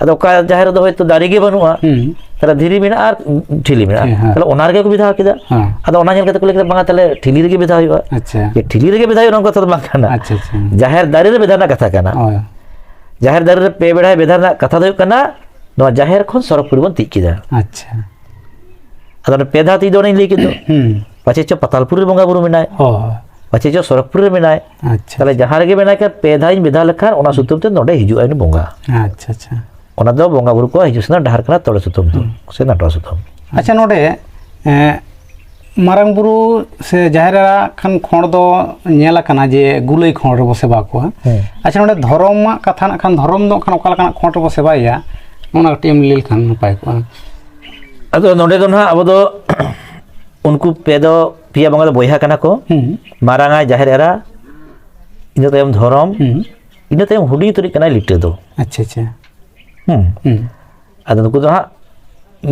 ᱟᱫᱚ ᱚᱠᱟ ᱡᱟᱦᱮᱨ ᱨᱮᱫᱚ ᱦᱚᱭᱛᱳ ᱫᱟᱨᱮ ᱜᱮ ᱵᱟᱹᱱᱩᱜᱼᱟ, ᱦᱩᱸ᱾ ᱛᱟᱦᱞᱮ ᱫᱷᱤᱨᱤ ᱢᱮᱱᱟᱜᱼᱟ ᱟᱨ ᱴᱷᱤᱞᱤ ᱢᱮᱱᱟᱜᱼᱟ, ᱦᱮᱸ, ᱦᱮᱸ᱾ ᱛᱟᱦᱞᱮ ᱚᱱᱟ ᱨᱮᱜᱮ ᱠᱚ ᱵᱮᱫᱷᱟᱣ ᱠᱮᱫᱟ᱾ ᱦᱮᱸ᱾ ᱟᱫᱚ ᱚᱱᱟ ᱧᱮᱞ ᱠᱟᱛᱮ ᱠᱚ ᱞᱟᱹᱭ ᱠᱮᱫᱟ, "ᱵᱟᱝᱟ, ᱛᱟᱦᱞᱮ ᱴᱷᱤᱞᱤ ᱨᱮᱜᱮ ᱵᱮᱫᱷᱟᱣ ᱦᱩᱭᱩᱜᱼᱟ᱾" ᱟᱪᱪᱷᱟ᱾ ᱡᱮ ᱴᱷᱤᱞᱤ ᱨᱮᱜᱮ ᱵᱮᱫᱷᱟᱣ ᱦᱩᱭᱩᱜᱼᱟ, ᱱᱚᱝᱠᱟ ᱠᱟᱛᱷᱟ ᱫᱚ ᱵᱟᱝ ᱠᱟᱱᱟ᱾ ᱟᱪᱪᱷᱟ, ᱟᱪᱪᱷᱟ᱾ ᱡᱟᱦᱮᱨ ᱫᱟᱨᱮ ᱨᱮ ᱵᱮᱫᱷᱟᱣ ᱨᱮᱱᱟᱜ ᱠᱟᱛᱷᱟ ᱠᱟᱱᱟ᱾ ᱦᱳᱭ᱾ ᱡᱟᱦᱮᱨ ᱫᱟᱨᱮ ᱨᱮ ᱯᱮ ᱵᱮᱲᱦᱟᱭ ᱵᱮᱫᱷᱟᱣ ᱨᱮᱱᱟᱜ ᱠᱟᱛᱷᱟ ᱫᱚ ᱦᱩᱭᱩᱜ ᱠᱟᱱᱟ, ᱱᱚᱣᱟ ᱡᱟᱦᱮᱨ ᱠᱷᱚᱱ ᱥᱚᱨᱚᱜᱽ ᱯᱩᱨᱤ ᱵᱚᱱ ᱛᱤᱡ ᱠᱮᱫᱟ᱾ ᱟᱪᱪᱷᱟ᱾ ᱟᱫᱚ ᱚᱱᱟ ᱯᱮ ᱫᱷᱟᱣ ᱛᱤᱡ ᱫᱚ ᱚᱱᱮᱧ ᱞᱟᱹᱭ ᱠᱮᱫ ᱫᱚ᱾ ᱦᱩᱸ᱾ ᱯᱟᱪᱮ ᱪᱚ ᱯᱟᱛᱟᱞᱯᱩᱨᱤ ᱨᱮ ᱵᱚᱸᱜᱟ ᱵᱩᱨᱩ ᱢᱮᱱᱟᱭ, ᱦᱳᱭ᱾ ᱯᱟᱪᱮ ᱪᱚ ᱥᱚᱨᱚᱜᱽᱯᱩᱨᱤ ᱨᱮ ᱢᱮᱱᱟᱭ᱾ ᱟᱪᱪᱷᱟ᱾ ᱛᱟᱦᱚᱞᱮ ᱡᱟᱦᱟᱸ ᱨᱮᱜᱮ ᱢᱮᱱᱟᱭ ᱠᱷᱟᱱ ᱯᱮ ᱫᱷᱟᱣ ᱤᱧ ᱵᱮᱫᱷᱟᱣ ᱞᱮᱠᱷᱟᱱ ᱚᱱᱟ ᱥᱩᱛᱟᱹᱢ ᱛᱮ ᱱᱚᱰᱮ ᱦᱤᱡᱩᱜᱼᱟ ᱩᱱᱤ ᱵᱚᱸᱜᱟ᱾ ᱟᱪᱪᱷᱟ, ᱟᱪᱪᱷᱟ᱾ ᱚᱱᱟ ᱫᱚ ᱵᱚᱸᱜᱟ ᱵᱩᱨᱩ ᱠᱚᱣᱟᱜ ᱦᱤᱡᱩᱜ ᱥᱮᱱᱚᱜ ᱰᱟᱦᱟᱨ ᱠᱟᱱᱟ ᱛᱚᱲᱮ ᱥᱩᱛᱟᱹᱢ ᱫᱚ, ᱦᱩᱸ᱾ ᱥᱮ ᱱᱟᱴᱣᱟ ᱥᱩᱛᱟᱹᱢ᱾ ᱟᱪᱪᱷᱟ, ᱱᱚᱰᱮ, ᱮᱸ, ᱢᱟᱨᱟᱝ ᱵᱩᱨᱩ ᱥᱮ ᱡᱟᱦᱮᱨ ᱮᱨᱟ ᱠᱷᱟᱱ ᱠᱷᱚᱸᱰ ᱫᱚ ᱧᱮᱞ ᱟᱠᱟᱱᱟ ᱡᱮ ᱜᱩᱞᱟᱹᱭ ᱠᱷᱚᱸᱰ ᱨᱮᱵᱚ ᱥᱮᱵᱟ ᱠᱚᱣᱟ᱾ ᱦᱮᱸ᱾ ᱟᱪᱪᱷᱟ, ᱱᱚᱰᱮ ᱫᱷᱚᱨᱚᱢᱟᱜ ᱠᱟᱛᱷᱟ ᱱᱟᱜ ᱠᱷᱟᱱ ᱫᱷᱚᱨᱚᱢ ᱫᱚ ᱠᱷᱟᱱ ᱚᱠᱟ ᱞᱮᱠᱟᱱᱟᱜ ᱠᱷᱚᱸᱰ ᱨᱮᱵᱚ ᱥᱮᱵᱟᱭᱮᱭᱟ, ᱚᱱᱟ ᱠᱟᱹᱴᱤᱡ ᱮᱢ ᱞᱟᱹᱭ ᱞᱮᱠᱷᱟᱱ ᱱᱟᱯᱟᱭ ᱠᱚᱜᱼᱟ᱾ ᱟᱫᱚ ᱱᱚᱰᱮ ᱫᱚ ᱱᱟᱦᱟᱜ ᱟᱵᱚ ᱫᱚ ᱩᱱᱠᱩ ᱯᱮ ᱫᱚ, ᱯᱮᱭᱟ ᱵᱚᱸᱜᱟ ᱫᱚ ᱵᱚᱭᱦᱟ ᱠᱟᱱᱟ ᱠᱚ᱾ ᱦᱩᱸ᱾ ᱢᱟᱨᱟᱝ ᱟᱭ ᱡᱟᱦᱮᱨ ᱮᱨᱟ, ᱤᱱᱟᱹ ᱛᱟᱭᱚᱢ ᱫᱷᱚᱨᱚᱢ, ᱦᱩᱸ᱾ ᱤᱱᱟᱹ ᱛᱟᱭᱚᱢ ᱦᱩᱰᱤᱧ ᱩᱛᱟᱹᱨᱤᱡ ᱠᱟᱱᱟᱭ ᱞᱤᱴᱟᱹ ᱫᱚ᱾ ᱟᱪᱪᱷᱟ, ᱟᱪᱪᱷᱟ᱾ ᱦᱩᱸ᱾ ᱦᱩᱸ᱾ ᱟᱫᱚ ᱱᱩᱠᱩ ᱫᱚ ᱦᱟᱸᱜ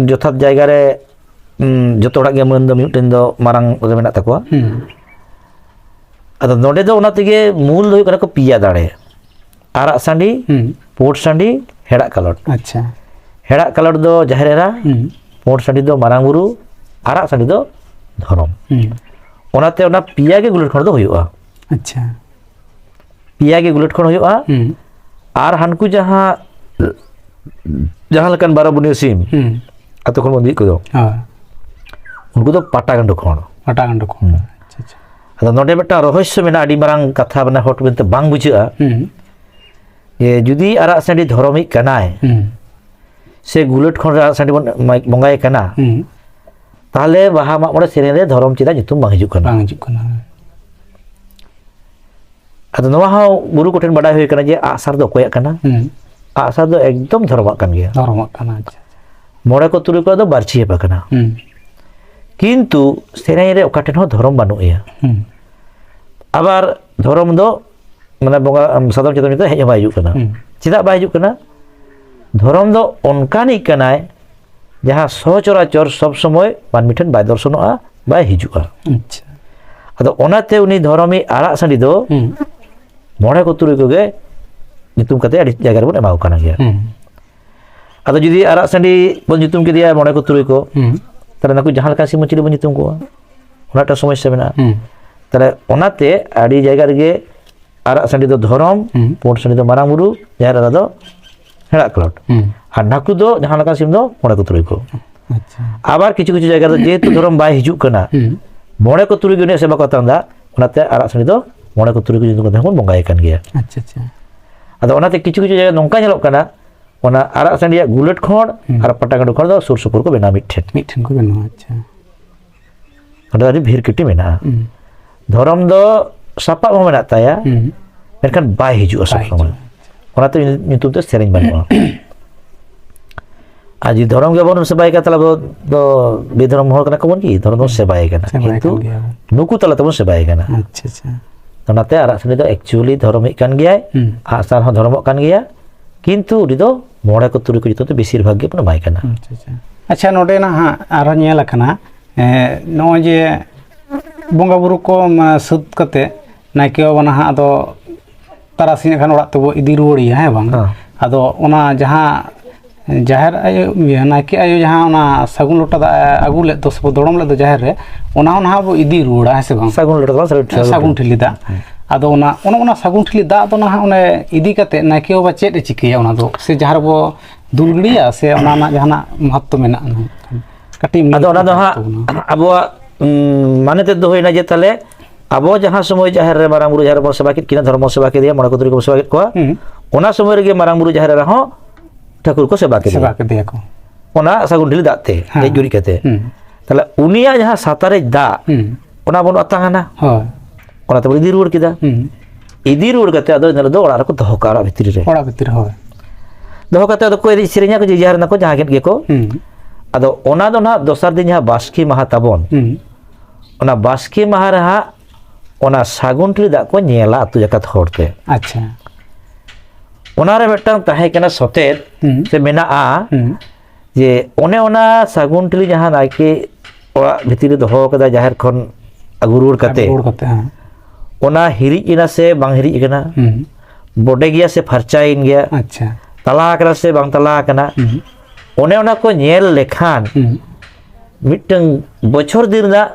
ᱡᱚᱛᱷᱟᱛ ᱡᱟᱭᱜᱟ ᱨᱮ, ᱩᱸ, ᱡᱚᱛᱚ ᱦᱚᱲᱟᱜ ᱜᱮ ᱢᱟᱹᱱ ᱫᱚ ᱢᱤᱫᱴᱮᱱ ᱫᱚ ᱢᱟᱨᱟᱝ ᱨᱮ ᱢᱮᱱᱟᱜ ᱛᱟᱠᱚᱣᱟ᱾ ᱦᱩᱸ᱾ ᱟᱫᱚ ᱱᱚᱰᱮ ᱫᱚ ᱚᱱᱟ ᱛᱮᱜᱮ ᱢᱩᱞ ᱫᱚ ᱦᱩᱭᱩᱜ ᱠᱟᱱᱟ ᱠᱚ ᱯᱮᱭᱟ ᱫᱟᱲᱮ, ᱟᱨᱟᱜ ᱥᱟᱺᱰᱤ, ᱦᱩᱸ᱾ ᱯᱩᱸᱰ ᱥᱟᱺᱰᱤ, ᱦᱮᱲᱟᱜ ᱠᱟᱞᱚᱴ᱾ ᱟᱪᱪᱷᱟ᱾ ᱦᱮᱲᱟᱜ ᱠᱟᱞᱚᱴ ᱫᱚ ᱡᱟᱦᱮᱨ ᱮᱨᱟ, ᱦᱩᱸ᱾ ᱯᱩᱸᱰ ᱥᱟᱺᱰᱤ ᱫᱚ ᱢᱟᱨᱟᱝ ᱵᱩᱨᱩ, ᱟᱨᱟᱜ ᱥᱟᱺᱰᱤ ᱫᱚ ᱫᱷᱚᱨᱚᱢ᱾ ᱦᱩᱸ᱾ ᱚᱱᱟᱛᱮ ᱚᱱᱟ ᱯᱮᱭᱟ ᱜᱮ ᱜᱩᱞᱟᱹᱴ ᱠᱷᱚᱸᱰ ᱫᱚ ᱦᱩᱭᱩᱜᱼᱟ᱾ ᱟᱪᱪᱷᱟ᱾ ᱯᱮᱭᱟ ᱜᱮ ᱜᱩᱞᱟᱹᱴ ᱠᱷᱚᱸᱰ ᱦᱩᱭᱩᱜᱼᱟ᱾ ᱦᱩᱸ᱾ ᱟᱨ ᱦᱟᱱᱠᱩ ᱡᱟᱦᱟᱸ, ᱡᱟᱦᱟᱸ ᱞᱮᱠᱟᱱ ᱵᱟᱨᱚ ᱵᱩᱱᱤᱭᱟᱹ ᱥᱤᱢ, ᱦᱩᱸ᱾ ᱟᱛᱳ ᱠᱷᱚᱱ ᱵᱚᱱ ᱤᱫᱤᱭᱮᱫ ᱠᱚᱫᱚ, ᱦᱳᱭ᱾ ᱩᱱᱠᱩ ᱫᱚ ᱯᱟᱴᱟ ᱜᱟᱸᱰᱳ ᱠᱷᱚᱸᱰ᱾ ᱯᱟᱴᱟ ᱜᱟᱸᱰᱳ ᱠᱷᱚᱸᱰ᱾ ᱦᱩᱸ᱾ ᱟᱪᱪᱷᱟ, ᱟᱪᱪᱷᱟ᱾ ᱟᱫᱚ ᱱᱚᱰᱮ ᱢᱤᱫᱴᱟᱝ ᱨᱚᱦᱚᱥᱭᱚ ᱢᱮᱱᱟᱜᱼᱟ, ᱟᱹᱰᱤ ᱢᱟᱨᱟᱝ ᱠᱟᱛᱷᱟ, ᱢᱟᱱᱮ ᱦᱚᱴ ᱢᱮᱱᱛᱮ ᱵᱟᱝ ᱵᱩᱡᱷᱟᱹᱜᱼᱟ᱾ ᱦᱩᱸ᱾ ᱡᱮ ᱡᱩᱫᱤ ᱟᱨᱟᱜ ᱥᱟᱺᱰᱤ ᱫᱷᱚᱨᱚᱢᱤᱡ ᱠᱟᱱᱟᱭ, ᱦᱩᱸ᱾ ᱥᱮ ᱜᱩᱞᱟᱹᱴ ᱠᱷᱚᱸᱰ ᱨᱮ ᱟᱨᱟᱜ ᱥᱟᱺᱰᱤ ᱵᱚᱱ ᱮᱢᱟᱭ, ᱵᱚᱸᱜᱟᱭᱮ ᱠᱟᱱᱟ, ᱦᱩᱸ᱾ ᱛᱟᱦᱚᱞᱮ ᱵᱟᱦᱟ ᱢᱟᱜ ᱢᱚᱬᱮ ᱥᱮᱨᱮᱧ ᱨᱮ ᱫᱷᱚᱨᱚᱢ ᱪᱮᱫᱟᱜ ᱧᱩᱛᱩᱢ ᱵᱟᱝ ᱦᱤᱡᱩᱜ ᱠᱟᱱᱟ? ᱵᱟᱝ ᱦᱤᱡᱩᱜ ᱠᱟᱱᱟ᱾ ᱟᱫᱚ ᱱᱚᱣᱟ ᱦᱚᱸ ᱜᱩᱨᱩ ᱠᱚᱴᱷᱮᱱ ᱵᱟᱰᱟᱭ ᱦᱩᱭ ᱠᱟᱱᱟ ᱡᱮ ᱟᱜᱼᱥᱟᱨ ᱫᱚ ᱚᱠᱚᱭᱟᱜ ᱠᱟᱱᱟ? ᱦᱩᱸ᱾ ᱟᱜᱼᱥᱟᱨ ᱫᱚ ᱮᱠᱫᱚᱢ ᱫᱷᱚᱨᱚᱢᱟᱜ ᱠᱟᱱ ᱜᱮᱭᱟ᱾ ᱫᱷᱚᱨᱚᱢᱟᱜ ᱠᱟᱱᱟ, ᱟᱪᱪᱷᱟ, ᱟᱪᱪᱷᱟ᱾ ᱢᱚᱬᱮ ᱠᱚ ᱛᱩᱨᱩᱭ ᱠᱚᱣᱟᱜ ᱫᱚ ᱵᱟᱹᱨᱪᱷᱤ ᱟᱯ ᱟᱠᱟᱱᱟ᱾ ᱦᱩᱸ᱾ ᱠᱤᱱᱛᱩ ᱥᱮᱨᱮᱧ ᱨᱮ ᱚᱠᱟ ᱴᱷᱮᱱ ᱦᱚᱸ ᱫᱷᱚᱨᱚᱢ ᱵᱟᱹᱱᱩᱜ ᱮᱭᱟ᱾ ᱦᱩᱸ᱾ ᱟᱵᱟᱨ ᱫᱷᱚᱨᱚᱢ ᱫᱚ, ᱢᱟᱱᱮ, ᱵᱚᱸᱜᱟ, ᱥᱟᱫᱚᱢ ᱪᱮᱛᱟᱱ ᱪᱮᱛᱟᱱ ᱦᱮᱡ ᱦᱚᱸ ᱵᱟᱭ ᱦᱤᱡᱩᱜ ᱠᱟᱱᱟ᱾ ᱦᱩᱸ᱾ ᱪᱮᱫᱟᱜ ᱵᱟᱭ ᱦᱤᱡᱩᱜ ᱠᱟᱱᱟ? ᱫᱷᱚᱨᱚᱢ ᱫᱚ ᱚᱱᱠᱟᱱᱤᱡ ᱠᱟᱱᱟᱭ, ᱡᱟᱦᱟᱸ ᱥᱚᱪᱚᱨᱟᱪᱚᱨ ᱥᱚᱵ ᱥᱚᱢᱚᱭ ᱢᱟᱹᱱᱢᱤ ᱴᱷᱮᱱ ᱵᱟᱭ ᱫᱚᱨᱥᱚᱱᱚᱜᱼᱟ, ᱵᱟᱭ ᱦᱤᱡᱩᱜᱼᱟ᱾ ᱟᱪᱪᱷᱟ᱾ ᱟᱫᱚ ᱚᱱᱟᱛᱮ ᱩᱱᱤ ᱫᱷᱚᱨᱚᱢᱤᱡ ᱟᱨᱟᱜ ᱥᱟᱺᱰᱤ ᱫᱚ ᱦᱩᱸ᱾ ᱢᱚᱬᱮ ᱠᱚ ᱛᱩᱨᱩᱭ ᱠᱚᱜᱮ ᱧᱩᱛᱩᱢ ᱠᱟᱛᱮ ᱟᱹᱰᱤ ᱡᱟᱭᱜᱟ ᱨᱮᱵᱚᱱ ᱮᱢᱟ ᱠᱚ ᱠᱟᱱ ᱜᱮᱭᱟ᱾ ᱦᱩᱸ᱾ ᱟᱫᱚ ᱡᱩᱫᱤ ᱟᱨᱟᱜ ᱥᱟᱺᱰᱤ ᱵᱚᱱ ᱧᱩᱛᱩᱢ ᱠᱮᱫᱮᱭᱟ ᱢᱚᱬᱮ ᱠᱚ ᱛᱩᱨᱩᱭ ᱠᱚ, ᱦᱩᱸ᱾ ᱛᱟᱦᱞᱮ ᱱᱩᱠᱩ ᱡᱟᱦᱟᱸ ᱞᱮᱠᱟ ᱥᱤᱢ ᱪᱤᱞᱤ ᱵᱚᱱ ᱧᱩᱛᱩᱢ ᱠᱚᱣᱟ, ᱚᱱᱟᱴᱟᱜ ᱥᱚᱢᱚᱥᱥᱟ ᱢᱮᱱᱟᱜᱼᱟ᱾ ᱦᱩᱸ᱾ ᱛᱟᱦᱞᱮ ᱚᱱᱟᱛᱮ ᱟᱹᱰᱤ ᱡᱟᱭᱜᱟ ᱨᱮᱜᱮ ᱟᱨᱟᱜ ᱥᱟᱺᱰᱤ ᱫᱚ ᱫᱷᱚᱨᱚᱢ, ᱦᱩᱸ᱾ ᱯᱩᱸᱰ ᱥᱟᱺᱰᱤ ᱫᱚ ᱢᱟᱨᱟᱝ ᱵᱩᱨᱩ, ᱡᱟᱦᱮᱨ ᱮᱨᱟ ᱫᱚ ᱦᱮᱲᱟᱜ ᱠᱟᱞᱚᱴ᱾ ᱦᱩᱸ᱾ ᱟᱨ ᱱᱟᱠᱩ ᱫᱚ ᱡᱟᱦᱟᱸ ᱞᱮᱠᱟ ᱥᱤᱢ ᱫᱚ ᱢᱚᱬᱮ ᱠᱚ ᱛᱩᱨᱩᱭ ᱠᱚ᱾ ᱟᱪᱪᱷᱟ᱾ ᱟᱵᱟᱨ ᱠᱤᱪᱷᱩ ᱠᱤᱪᱷᱩ ᱡᱟᱭᱜᱟ ᱨᱮ ᱡᱮᱦᱮᱛᱩ ᱫᱷᱚᱨᱚᱢ ᱵᱟᱭ ᱦᱤᱡᱩᱜ ᱠᱟᱱᱟ, ᱦᱩᱸ᱾ ᱢᱚᱬᱮ ᱠᱚ ᱛᱩᱨᱩᱭ ᱜᱮ ᱩᱱᱤᱭᱟᱜ ᱥᱮᱵᱟ ᱠᱚ ᱟᱛᱟᱝ ᱮᱫᱟ᱾ ᱚᱱᱟᱛᱮ ᱟᱨᱟᱜ ᱥᱟᱺᱰᱤ ᱫᱚ ᱢᱚᱬᱮ ᱠᱚ ᱛᱩᱨᱩᱭ ᱠᱚ ᱧᱩᱛᱩᱢ ᱠᱟᱛᱮ ᱦᱚᱸ ᱵᱚᱱ ᱵᱚᱸᱜᱟᱭᱮ ᱠᱟᱱ ᱜᱮᱭᱟ᱾ ᱟᱪᱪᱷᱟ ᱟᱪᱪᱷᱟ᱾ ᱟᱫᱚ ᱚᱱᱟᱛᱮ ᱠᱤᱪᱷᱩ ᱠᱤᱪᱷᱩ ᱡᱟᱭᱜᱟ ᱱᱚᱝᱠᱟ ᱧᱮᱞᱚᱜ ᱠᱟᱱᱟ, ᱚᱱᱟ ᱟᱨᱟᱜ ᱥᱟᱺᱰᱤᱭᱟᱜ ᱜᱩᱞᱟᱹᱴ ᱠᱷᱚᱸᱰ ᱦᱩᱸ᱾ ᱟᱨ ᱯᱟᱴᱟᱜᱟᱹᱰᱩ ᱠᱷᱚᱸᱰ ᱫᱚ ᱥᱩᱨ ᱥᱩᱯᱩᱨ ᱠᱚ ᱵᱮᱱᱟᱣᱟ ᱢᱤᱫ ᱴᱷᱮᱱ᱾ ᱢᱤᱫ ᱴᱷᱮᱱ ᱠᱚ ᱵᱮᱱᱟᱣᱟ᱾ ᱟᱪᱪᱷᱟ᱾ ᱚᱸᱰᱮ ᱟᱹᱰᱤ ᱵᱷᱤᱨ ᱠᱟᱹᱴᱤ ᱢᱮᱱᱟᱜᱼᱟ᱾ ᱦᱩᱸ᱾ ᱫᱷᱚᱨᱚᱢ ᱫᱚ ᱥᱟᱯᱟᱵ ᱦᱚᱸ ᱢᱮᱱᱟᱜ ᱛᱟᱭᱟ, ᱦᱩᱸ᱾ ᱢᱮᱱᱠᱷᱟᱱ ᱵᱟᱭ ᱦᱤᱡᱩᱜᱼᱟ ᱥᱚᱵᱽ ᱵᱟᱭ ᱥᱚᱢᱚᱭ᱾ ᱦᱤᱡᱩᱜᱼᱟ᱾ ᱚᱱᱟᱛᱮ ᱧᱩᱛᱩᱢ ᱛᱮ ᱥᱮᱨᱮᱧ ᱵᱟᱹᱱᱩᱜᱼᱟ᱾ ᱟᱨ ᱡᱩᱫᱤ ᱫᱷᱚᱨᱚᱢ ᱜᱮ ᱵᱟᱵᱚᱱ ᱥᱮᱵᱟᱭ ᱠᱷᱟᱱ, ᱛᱟᱦᱚᱞᱮ ᱟᱵᱚ ᱫᱚ ᱵᱮᱫᱷᱚᱨᱚᱢ ᱦᱚᱲ ᱠᱟᱱᱟ ᱠᱚᱵᱚᱱ ᱠᱤ? ᱫᱷᱚᱨᱚᱢ ᱫᱚ ᱥᱮᱵᱟᱭ ᱠᱟᱱᱟ, ᱥᱮᱵᱟᱭ ᱠᱤᱱᱛᱩ ᱠᱟᱱ ᱜᱮᱭᱟ ᱵᱚᱱ᱾ ᱱᱩᱠᱩ ᱛᱟᱞᱟ ᱛᱮᱵᱚᱱ ᱥᱮᱵᱟᱭ ᱠᱟᱱᱟ᱾ ᱟᱪᱪᱷᱟ ᱟᱪᱪᱷᱟ᱾ ᱚᱱᱟᱛᱮ ᱟᱨᱟᱜ ᱥᱟᱺᱰᱤ ᱫᱚ actually ᱫᱷᱚᱨᱚᱢᱤᱡ ᱠᱟᱱ ᱜᱮᱭᱟᱭ, ᱦᱩᱸ᱾ ᱟᱜᱼᱥᱟᱨ ᱦᱚᱸ ᱫᱷᱚᱨᱚᱢᱚᱜ ᱠᱟᱱ ᱜᱮᱭᱟ, ᱠᱤᱱᱛᱩ ᱩᱱᱤ ᱫᱚ ᱢᱚᱬᱮ ᱠᱚ ᱛᱩᱨᱩᱭ ᱠᱚ ᱧᱩᱛᱩᱢ ᱛᱮ ᱵᱮᱥᱤᱨ ᱵᱷᱟᱜᱽ ᱜᱮᱵᱚᱱ ᱮᱢᱟᱭ ᱠᱟᱱᱟ᱾ ᱟᱪᱪᱷᱟ ᱟᱪᱪᱷᱟ᱾ ᱟᱪᱪᱷᱟ, ᱱᱚᱰᱮ ᱱᱟᱦᱟᱜ ᱟᱨᱦᱚᱸ ᱧᱮᱞ ᱟᱠᱟᱱᱟ, ᱮᱸ, ᱱᱚᱜᱼᱚᱭ ᱡᱮ ᱵᱚᱸᱜᱟ ᱵᱩᱨᱩ ᱠᱚ, ᱢᱟ, ᱥᱟᱹᱛ ᱠᱟᱛᱮ ᱱᱟᱭᱠᱮ ᱵᱟᱵᱟ ᱱᱟᱦᱟᱜ ᱟᱫᱚ ᱛᱟᱨᱟᱥᱤᱧ ᱠᱷᱟᱱ ᱚᱲᱟᱜ ᱛᱮᱵᱚ ᱤᱫᱤ ᱨᱩᱣᱟᱹᱲᱮᱭᱟ, ᱦᱮᱸ ᱵᱟᱝ? ᱦᱮᱸ᱾ ᱟᱫᱚ ᱚᱱᱟ ᱡᱟᱦᱟᱸ ᱡᱟᱦᱮᱨ ᱟᱭᱳ, ᱤᱭᱟᱹ, ᱱᱟᱭᱠᱮ ᱟᱭᱳ ᱡᱟᱦᱟᱸ ᱚᱱᱟ ᱥᱟᱹᱜᱩᱱ ᱞᱚᱴᱟ ᱫᱟᱜ ᱮ ᱟᱹᱜᱩ ᱞᱮᱫ ᱫᱚ ᱥᱮᱵᱚ ᱫᱚᱲᱚᱢ ᱞᱮᱫ ᱫᱚ ᱡᱟᱦᱮᱨ ᱨᱮ, ᱚᱱᱟ ᱦᱚᱸ ᱱᱟᱦᱟᱜ ᱵᱚ ᱤᱫᱤ ᱨᱩᱣᱟᱹᱲᱟ, ᱦᱮᱸ ᱥᱮ ᱵᱟᱝ? ᱥᱟᱹᱜᱩᱱ ᱞᱚᱴᱟ ᱫᱚ ᱵᱟᱝ, ᱥᱟᱹᱜᱩᱱ ᱴᱷᱤᱞᱤ᱾ ᱥᱟᱹᱜᱩᱱ ᱴᱷᱤᱞᱤ ᱫᱟᱜ᱾ ᱟᱫᱚ ᱚᱱᱟ, ᱚᱱᱮ ᱚᱱᱟ ᱥᱟᱹᱜᱩᱱ ᱴᱷᱤᱞᱤ ᱫᱟᱜ ᱫᱚ ᱱᱟᱦᱟᱜ ᱚᱱᱮ ᱤᱫᱤ ᱠᱟᱛᱮ ᱱᱟᱭᱠᱮ ᱵᱟᱵᱟ ᱪᱮᱫ ᱮ ᱪᱤᱠᱟᱹᱭᱟ? ᱚᱱᱟ ᱫᱚ ᱥᱮ ᱡᱟᱦᱟᱸ ᱨᱮᱵᱚ ᱫᱩᱞ ᱜᱤᱰᱤᱭᱟ, ᱥᱮ ᱚᱱᱟ ᱨᱮᱱᱟᱜ ᱡᱟᱦᱟᱱᱟᱜ ᱢᱚᱦᱚᱛᱛᱚ ᱢᱮᱱᱟᱜᱼᱟ ᱱᱟᱦᱟᱜ? ᱠᱟᱹᱴᱤᱡ ᱮᱢ ᱞᱟᱹᱭ ᱟᱫᱚ ᱚᱱᱟ ᱫᱚ ᱥᱚᱫᱚᱨ ᱦᱟᱸᱜ ᱛᱟᱵᱚᱱᱟ᱾ ᱟᱵᱚᱣᱟᱜ, ᱩᱸ, ᱢᱟᱱᱮ ᱛᱮᱫ ᱫᱚ ᱦᱩᱭᱱᱟ ᱡᱮ, ᱛᱟᱦᱞᱮ ᱟᱵᱚ ᱡᱟᱦᱟᱸ ᱥᱚᱢᱚᱭ ᱡᱟᱦᱮᱨ ᱨᱮ ᱢᱟᱨᱟᱝ ᱵᱩᱨᱩ, ᱡᱟᱦᱮᱨ ᱨᱮᱵᱚᱱ ᱥᱮᱵᱟ ᱠᱮᱫ ᱠᱤᱱᱟ, ᱫᱷᱚᱨᱚᱢ ᱵᱚᱱ ᱥᱮᱵᱟ ᱠᱮᱫᱮᱭᱟ, ᱢᱚᱬᱮ ᱠᱚ ᱛᱩᱨᱩᱭ ᱠᱚ ᱥᱮᱵᱟ ᱠᱮᱫ ᱠᱚᱣᱟ, ᱦᱩᱸ᱾ ᱚᱱᱟ ᱥᱚᱢᱚᱭ ᱨᱮᱜᱮ ᱢᱟᱨᱟᱝ ᱵᱩᱨᱩ ᱡᱟᱦᱮᱨ ᱮᱨᱟ ᱦᱚᱸ ᱴᱷᱟᱹᱠᱩᱨ ᱠᱚ ᱥᱮᱵᱟ ᱠᱮᱫᱮᱭᱟ᱾ ᱥᱮᱵᱟ ᱠᱮᱫᱮᱭᱟ ᱠᱚ᱾ ᱚᱱᱟ ᱥᱟᱹᱜᱩᱱ ᱴᱷᱤᱞᱤ ᱫᱟᱜ ᱛᱮ, ᱦᱮᱸ᱾ ᱜᱮᱡ ᱜᱩᱨᱤᱡ ᱠᱟᱛᱮ᱾ ᱦᱩᱸ᱾ ᱛᱟᱦᱞᱮ ᱩᱱᱤᱭᱟᱜ ᱡᱟᱦᱟᱸ ᱥᱟᱛᱟᱨᱮᱡ ᱫᱟᱜ, ᱦᱩᱸ᱾ ᱚᱱᱟ ᱵᱚᱱ ᱟᱛᱟᱝ ᱟᱱᱟ᱾ ᱦᱳᱭ᱾ ᱚᱱᱟ ᱛᱮᱵᱚᱱ ᱤᱫᱤ ᱨᱩᱣᱟᱹᱲ ᱠᱮᱫᱟ᱾ ᱦᱩᱸ᱾ ᱤᱫᱤ ᱨᱩᱣᱟᱹᱲ ᱠᱟᱛᱮ ᱟᱫᱚ ᱤᱱᱟᱹ ᱫᱚ ᱚᱲᱟᱜ ᱨᱮᱠᱚ ᱫᱚᱦᱚ ᱠᱟᱜᱼᱟ, ᱚᱲᱟᱜ ᱵᱷᱤᱛᱨᱤ ᱨᱮ᱾ ᱚᱲᱟᱜ ᱵᱷᱤᱛᱤᱨ ᱨᱮ, ᱦᱳᱭ᱾ ᱫᱚᱦᱚ ᱠᱟᱛᱮ ᱟᱫᱚ ᱠᱚ ᱮᱱᱮᱡ ᱥᱮᱨᱮᱧᱟ, ᱠᱚ ᱡᱮ ᱡᱟᱦᱟᱨ ᱮᱱᱟ ᱠᱚ, ᱡᱟᱦᱟᱸ ᱠᱮᱫ ᱜᱮᱠᱚ᱾ ᱦᱩᱸ᱾ ᱟᱫᱚ ᱚᱱᱟ ᱫᱚ ᱱᱟᱦᱟᱜ ᱫᱚᱥᱟᱨ ᱫᱤᱱ ᱡᱟᱦᱟᱸ ᱵᱟᱥᱠᱮ ᱢᱟᱦᱟ ᱛᱟᱵᱚᱱ, ᱦᱩᱸ᱾ ᱚᱱᱟ ᱵᱟᱥᱠᱮ ᱢᱟᱦᱟ ᱨᱮ ᱦᱟᱸᱜ ᱚᱱᱟ ᱥᱟᱹᱜᱩᱱ ᱴᱷᱤᱞᱤ ᱫᱟᱜ ᱠᱚ ᱧᱮᱞᱟ ᱟᱹᱛᱩ ᱡᱟᱠᱟᱛ ᱦᱚᱲ ᱛᱮ᱾ ᱟᱪᱪᱷᱟ᱾ ᱚᱱᱟᱨᱮ ᱢᱤᱫᱴᱟᱝ ᱛᱟᱦᱮᱸ ᱠᱟᱱᱟ ᱥᱚᱛᱮᱫ, ᱦᱩᱸ᱾ ᱥᱮ ᱢᱮᱱᱟᱜᱼᱟ, ᱦᱩᱸ᱾ ᱡᱮ ᱚᱱᱮ ᱚᱱᱟ ᱥᱟᱹᱜᱩᱱ ᱴᱷᱤᱞᱤ ᱡᱟᱦᱟᱸ ᱱᱟᱭᱠᱮ ᱚᱲᱟᱜ ᱵᱷᱤᱛᱤᱨ ᱨᱮ ᱫᱚᱦᱚ ᱠᱟᱫᱟ, ᱡᱟᱦᱮᱨ ᱠᱷᱚᱱ ᱟᱹᱜᱩ ᱨᱩᱣᱟᱹᱲ ᱠᱟᱛᱮ, ᱨᱩᱣᱟᱹᱲ ᱠᱟᱛᱮ, ᱦᱮᱸ᱾ ᱚᱱᱟ ᱦᱤᱨᱤᱡ ᱮᱱᱟ ᱥᱮ ᱵᱟᱝ ᱦᱤᱨᱤᱡ ᱟᱠᱟᱱᱟ, ᱦᱩᱸ᱾ ᱵᱚᱰᱮ ᱜᱮᱭᱟ ᱥᱮ ᱯᱷᱟᱨᱪᱟᱭᱮᱱ ᱜᱮᱭᱟ, ᱟᱪᱪᱷᱟ᱾ ᱛᱟᱞᱟ ᱟᱠᱟᱱᱟ ᱥᱮ ᱵᱟᱝ ᱛᱟᱞᱟ ᱟᱠᱟᱱᱟ, ᱦᱩᱸ᱾ ᱚᱱᱮ ᱚᱱᱟ ᱠᱚ ᱧᱮᱞ ᱞᱮᱠᱷᱟᱱ ᱦᱩᱸ᱾ ᱢᱤᱫᱴᱟᱝ ᱵᱚᱪᱷᱚᱨ ᱫᱤᱱ ᱨᱮᱱᱟᱜ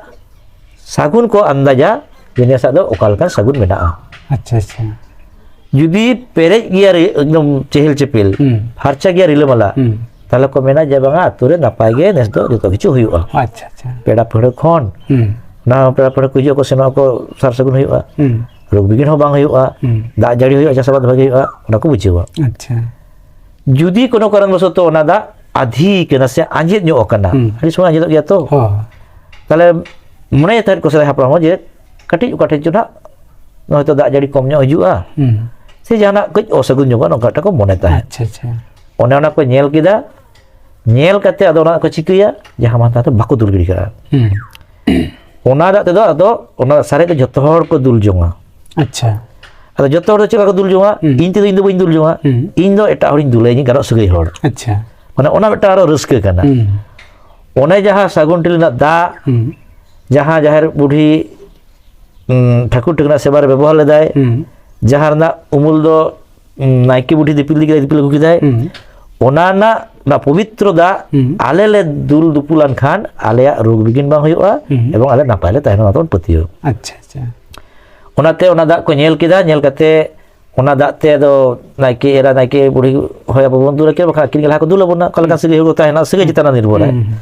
ᱥᱟᱹᱜᱩᱱ ᱠᱚ ᱟᱱᱫᱟᱡᱟ, ᱡᱮ ᱱᱮᱥᱟᱜ ᱫᱚ ᱚᱠᱟ ᱞᱮᱠᱟᱱ ᱥᱟᱹᱜᱩᱱ ᱢᱮᱱᱟᱜᱼᱟ᱾ ᱟᱪᱪᱷᱟ ᱟᱪᱪᱷᱟ᱾ ᱡᱩᱫᱤ ᱯᱮᱨᱮᱡ ᱜᱮᱭᱟ ᱨᱤ-, ᱮᱠᱫᱚᱢ ᱪᱮᱦᱮᱞ ᱪᱮᱯᱮᱞ, ᱦᱩᱸ᱾ ᱯᱷᱟᱨᱪᱟ ᱜᱮᱭᱟ ᱨᱤᱞᱟᱹᱢᱟᱞᱟ, ᱦᱩᱸ᱾ ᱛᱟᱦᱞᱮ ᱠᱚ ᱢᱮᱱᱟ ᱡᱮ ᱵᱟᱝᱟ, ᱟᱹᱛᱩ ᱨᱮ ᱱᱟᱯᱟᱭ ᱜᱮ ᱱᱮᱥ ᱫᱚ ᱡᱚᱛᱚ ᱠᱤᱪᱷᱩ ᱦᱩᱭᱩᱜᱼᱟ᱾ ᱟᱪᱪᱷᱟ ᱟᱪᱪᱷᱟ᱾ ᱯᱮᱲᱟ ᱯᱟᱹᱲᱦᱟᱹ ᱠᱷᱚᱱ ᱦᱩᱸ᱾ ᱱᱟᱣᱟ ᱯᱮᱲᱟ ᱯᱟᱹᱲᱦᱟᱹ ᱠᱚ ᱦᱤᱡᱩᱜᱼᱟ ᱠᱚ, ᱥᱮᱱᱚᱜ ᱟᱠᱚ, ᱥᱟᱨ ᱥᱟᱹᱜᱩᱱ ᱦᱩᱭᱩᱜᱼᱟ, ᱦᱩᱸ ᱨᱳᱜᱽ ᱵᱤᱜᱷᱤᱱ ᱦᱚᱸ ᱵᱟᱝ ᱦᱩᱭᱩᱜᱼᱟ, ᱦᱩᱸ ᱫᱟᱜ ᱡᱟᱹᱲᱤ ᱦᱩᱭᱩᱜᱼᱟ, ᱪᱟᱥ ᱟᱵᱟᱫ ᱵᱷᱟᱜᱤ ᱦᱩᱭᱩᱜᱼᱟ, ᱚᱱᱟ ᱠᱚ ᱵᱩᱡᱷᱟᱹᱣᱟ᱾ ᱟᱪᱪᱷᱟ ᱡᱩᱫᱤ ᱠᱳᱱᱳ ᱠᱟᱨᱚᱱ ᱵᱚᱥᱚᱛᱚ ᱚᱱᱟ ᱫᱟᱜ ᱟᱫᱷᱤ ᱠᱟᱱᱟ ᱥᱮ ᱟᱸᱡᱮᱫ ᱧᱚᱜ ᱟᱠᱟᱱᱟ, ᱦᱩᱸ᱾ ᱟᱹᱰᱤ ᱥᱚᱢᱚᱭ ᱟᱸᱡᱮᱫᱚᱜ ᱜᱮᱭᱟ ᱛᱚ, ᱦᱚᱸ ᱛᱟᱦᱞᱮ ᱢᱚᱱᱮᱭ ᱛᱟᱦᱮᱸᱫ ᱠᱚ ᱥᱮᱫᱟᱭ ᱦᱟᱯᱲᱟᱢ ᱦᱚᱸ ᱡᱮ ᱠᱟᱹᱴᱤᱡ ᱚᱠᱟ ᱴᱷᱮᱱ ᱪᱚ ᱱᱟᱜ ᱦᱚᱭᱛᱳ ᱫᱟᱜ ᱡᱟᱹᱲᱤ ᱠᱚᱢ ᱧᱚᱜ ᱦᱤᱡᱩᱜᱼᱟ, ᱦᱩᱸ ᱥᱮ ᱡᱟᱦᱟᱱᱟᱜ ᱠᱟᱹᱡ ᱚᱥᱟᱹᱜᱩᱱ ᱧᱚᱜᱚᱜᱼᱟ, ᱱᱚᱝᱠᱟ ᱢᱤᱫᱴᱟᱝ ᱠᱚ ᱢᱚᱱᱮ ᱛᱟᱦᱮᱸᱫ᱾ ᱟᱪᱪᱷᱟ ᱟᱪᱪᱷᱟ ᱚᱱᱮ ᱚᱱᱟ ᱠᱚ ᱧᱮᱞ ᱠᱮᱫᱟ, ᱧᱮᱞ ᱠᱟᱛᱮ ᱟᱫᱚ ᱚᱱᱟ ᱠᱚ ᱪᱤᱠᱟᱹᱭᱟ, ᱡᱟᱦᱟᱸ ᱢᱟᱱ ᱛᱟᱦᱟᱸ ᱫᱚ ᱵᱟᱠᱚ ᱫᱩᱞ ᱜᱤᱰᱤ ᱠᱟᱜᱼᱟ᱾ ᱦᱩᱸ ᱚᱱᱟ ᱫᱟᱜ ᱛᱮᱫᱚ ᱟᱫᱚ ᱚᱱᱟ ᱥᱟᱨᱮᱡ ᱫᱚ ᱡᱷᱚᱛᱚ ᱦᱚᱲ ᱠᱚ ᱫᱩᱞ ᱡᱚᱝᱟ᱾ ᱟᱪᱪᱷᱟ ᱟᱫᱚ ᱡᱚᱛᱚ ᱦᱚᱲ ᱫᱚ ᱪᱮᱫ ᱞᱮᱠᱟ ᱠᱚ ᱫᱩᱞ ᱡᱚᱝᱟ? ᱦᱩᱸ᱾ ᱤᱧ ᱛᱮᱫᱚ ᱤᱧ ᱫᱚ ᱵᱟᱹᱧ ᱫᱩᱞ ᱡᱚᱝᱟ, ᱦᱩᱸ᱾ ᱤᱧ ᱫᱚ ᱮᱴᱟᱜ ᱦᱚᱲᱤᱧ ᱫᱩᱞᱟᱭᱟ, ᱤᱧ ᱜᱟᱱᱚᱜ ᱥᱟᱹᱜᱟᱹᱭ ᱦᱚᱲ᱾ ᱟᱪᱪᱷᱟ ᱢᱟᱱᱮ ᱚᱱᱟ ᱢᱤᱫᱴᱟᱝ ᱟᱨᱚ ᱨᱟᱹᱥᱠᱟᱹ ᱠᱟᱱᱟ᱾ ᱦᱩᱸ ᱚᱱᱮ ᱡᱟᱦᱟᱸ ᱥᱟᱹᱜᱩᱱ ᱴᱷᱤᱞᱤ ᱨᱮᱱᱟᱜ ᱫᱟᱜ, ᱦᱩᱸ ᱡᱟᱦᱟᱸ ᱡᱟᱦᱮᱨ ᱵᱩᱰᱷᱤ ᱩᱸ, ᱴᱷᱟᱹᱠᱩᱨ ᱴᱷᱤᱠᱟᱹᱱᱟ ᱥᱮᱵᱟ ᱨᱮ ᱵᱮᱵᱚᱦᱟᱨ ᱞᱮᱫᱟᱭ, ᱦᱩᱸ ᱡᱟᱦᱟᱸ ᱨᱮᱱᱟᱜ ᱩᱢᱩᱞ ᱫᱚ ᱩᱸ, ᱱᱟᱭᱠᱮ ᱵᱩᱰᱷᱤ ᱫᱤᱯᱤᱞ ᱤᱫᱤ ᱠᱮᱫᱟᱭ, ᱫᱤᱯᱤᱞ ᱟᱹᱜᱩ ᱠᱮᱫᱟᱭ, ᱦᱩᱸ ᱚᱱᱟ ᱨᱮᱱᱟᱜ ᱚᱱᱟ ᱯᱚᱵᱤᱛᱨᱚ ᱫᱟᱜ ᱦᱩᱸ᱾ ᱟᱞᱮ ᱞᱮ ᱫᱩᱞ ᱫᱩᱯᱩᱞᱟᱱ ᱠᱷᱟᱱ ᱟᱞᱮᱭᱟᱜ ᱨᱳᱜᱽ ᱵᱤᱜᱷᱤᱱ ᱵᱟᱝ ᱦᱩᱭᱩᱜᱼᱟ, ᱦᱩᱸ᱾ ᱮᱵᱚᱝ ᱟᱞᱮ ᱱᱟᱯᱟᱭ ᱞᱮ ᱛᱟᱦᱮᱱᱟ, ᱚᱱᱟ ᱛᱟᱵᱚᱱ ᱯᱟᱹᱛᱭᱟᱹᱣ᱾ ᱟᱪᱪᱷᱟ ᱟᱪᱪᱷᱟ ᱚᱱᱟᱛᱮ ᱚᱱᱟ ᱫᱟᱜ ᱠᱚ ᱧᱮᱞ ᱠᱮᱫᱟ, ᱧᱮᱞ ᱠᱟᱛᱮ ᱚᱱᱟ ᱫᱟᱜ ᱛᱮ ᱟᱫᱚ ᱱᱟᱭᱠᱮ ᱮᱨᱟ, ᱱᱟᱭᱠᱮ ᱵᱩᱲᱦᱤ, ᱦᱳᱭ, ᱟᱵᱚ ᱵᱚᱱ ᱫᱩᱞ ᱟᱠᱤᱱᱟ, ᱵᱟᱠᱷᱟᱱ ᱟᱹᱠᱤᱱ ᱜᱮ ᱞᱟᱦᱟ ᱠᱚ ᱫᱩᱞ ᱟᱵᱚᱱᱟ, ᱚᱠᱟ ᱞᱮᱠᱟᱱ ᱥᱟᱹᱜᱟᱹᱭ ᱦᱚᱲ ᱠᱚ ᱛᱟᱦᱮᱱᱟ, ᱥᱟᱹᱜᱟᱹᱭ ᱪᱮᱛᱟᱱ ᱨᱮ ᱱᱤᱨᱵᱷᱚᱨᱟᱭ᱾ ᱦᱩᱸ᱾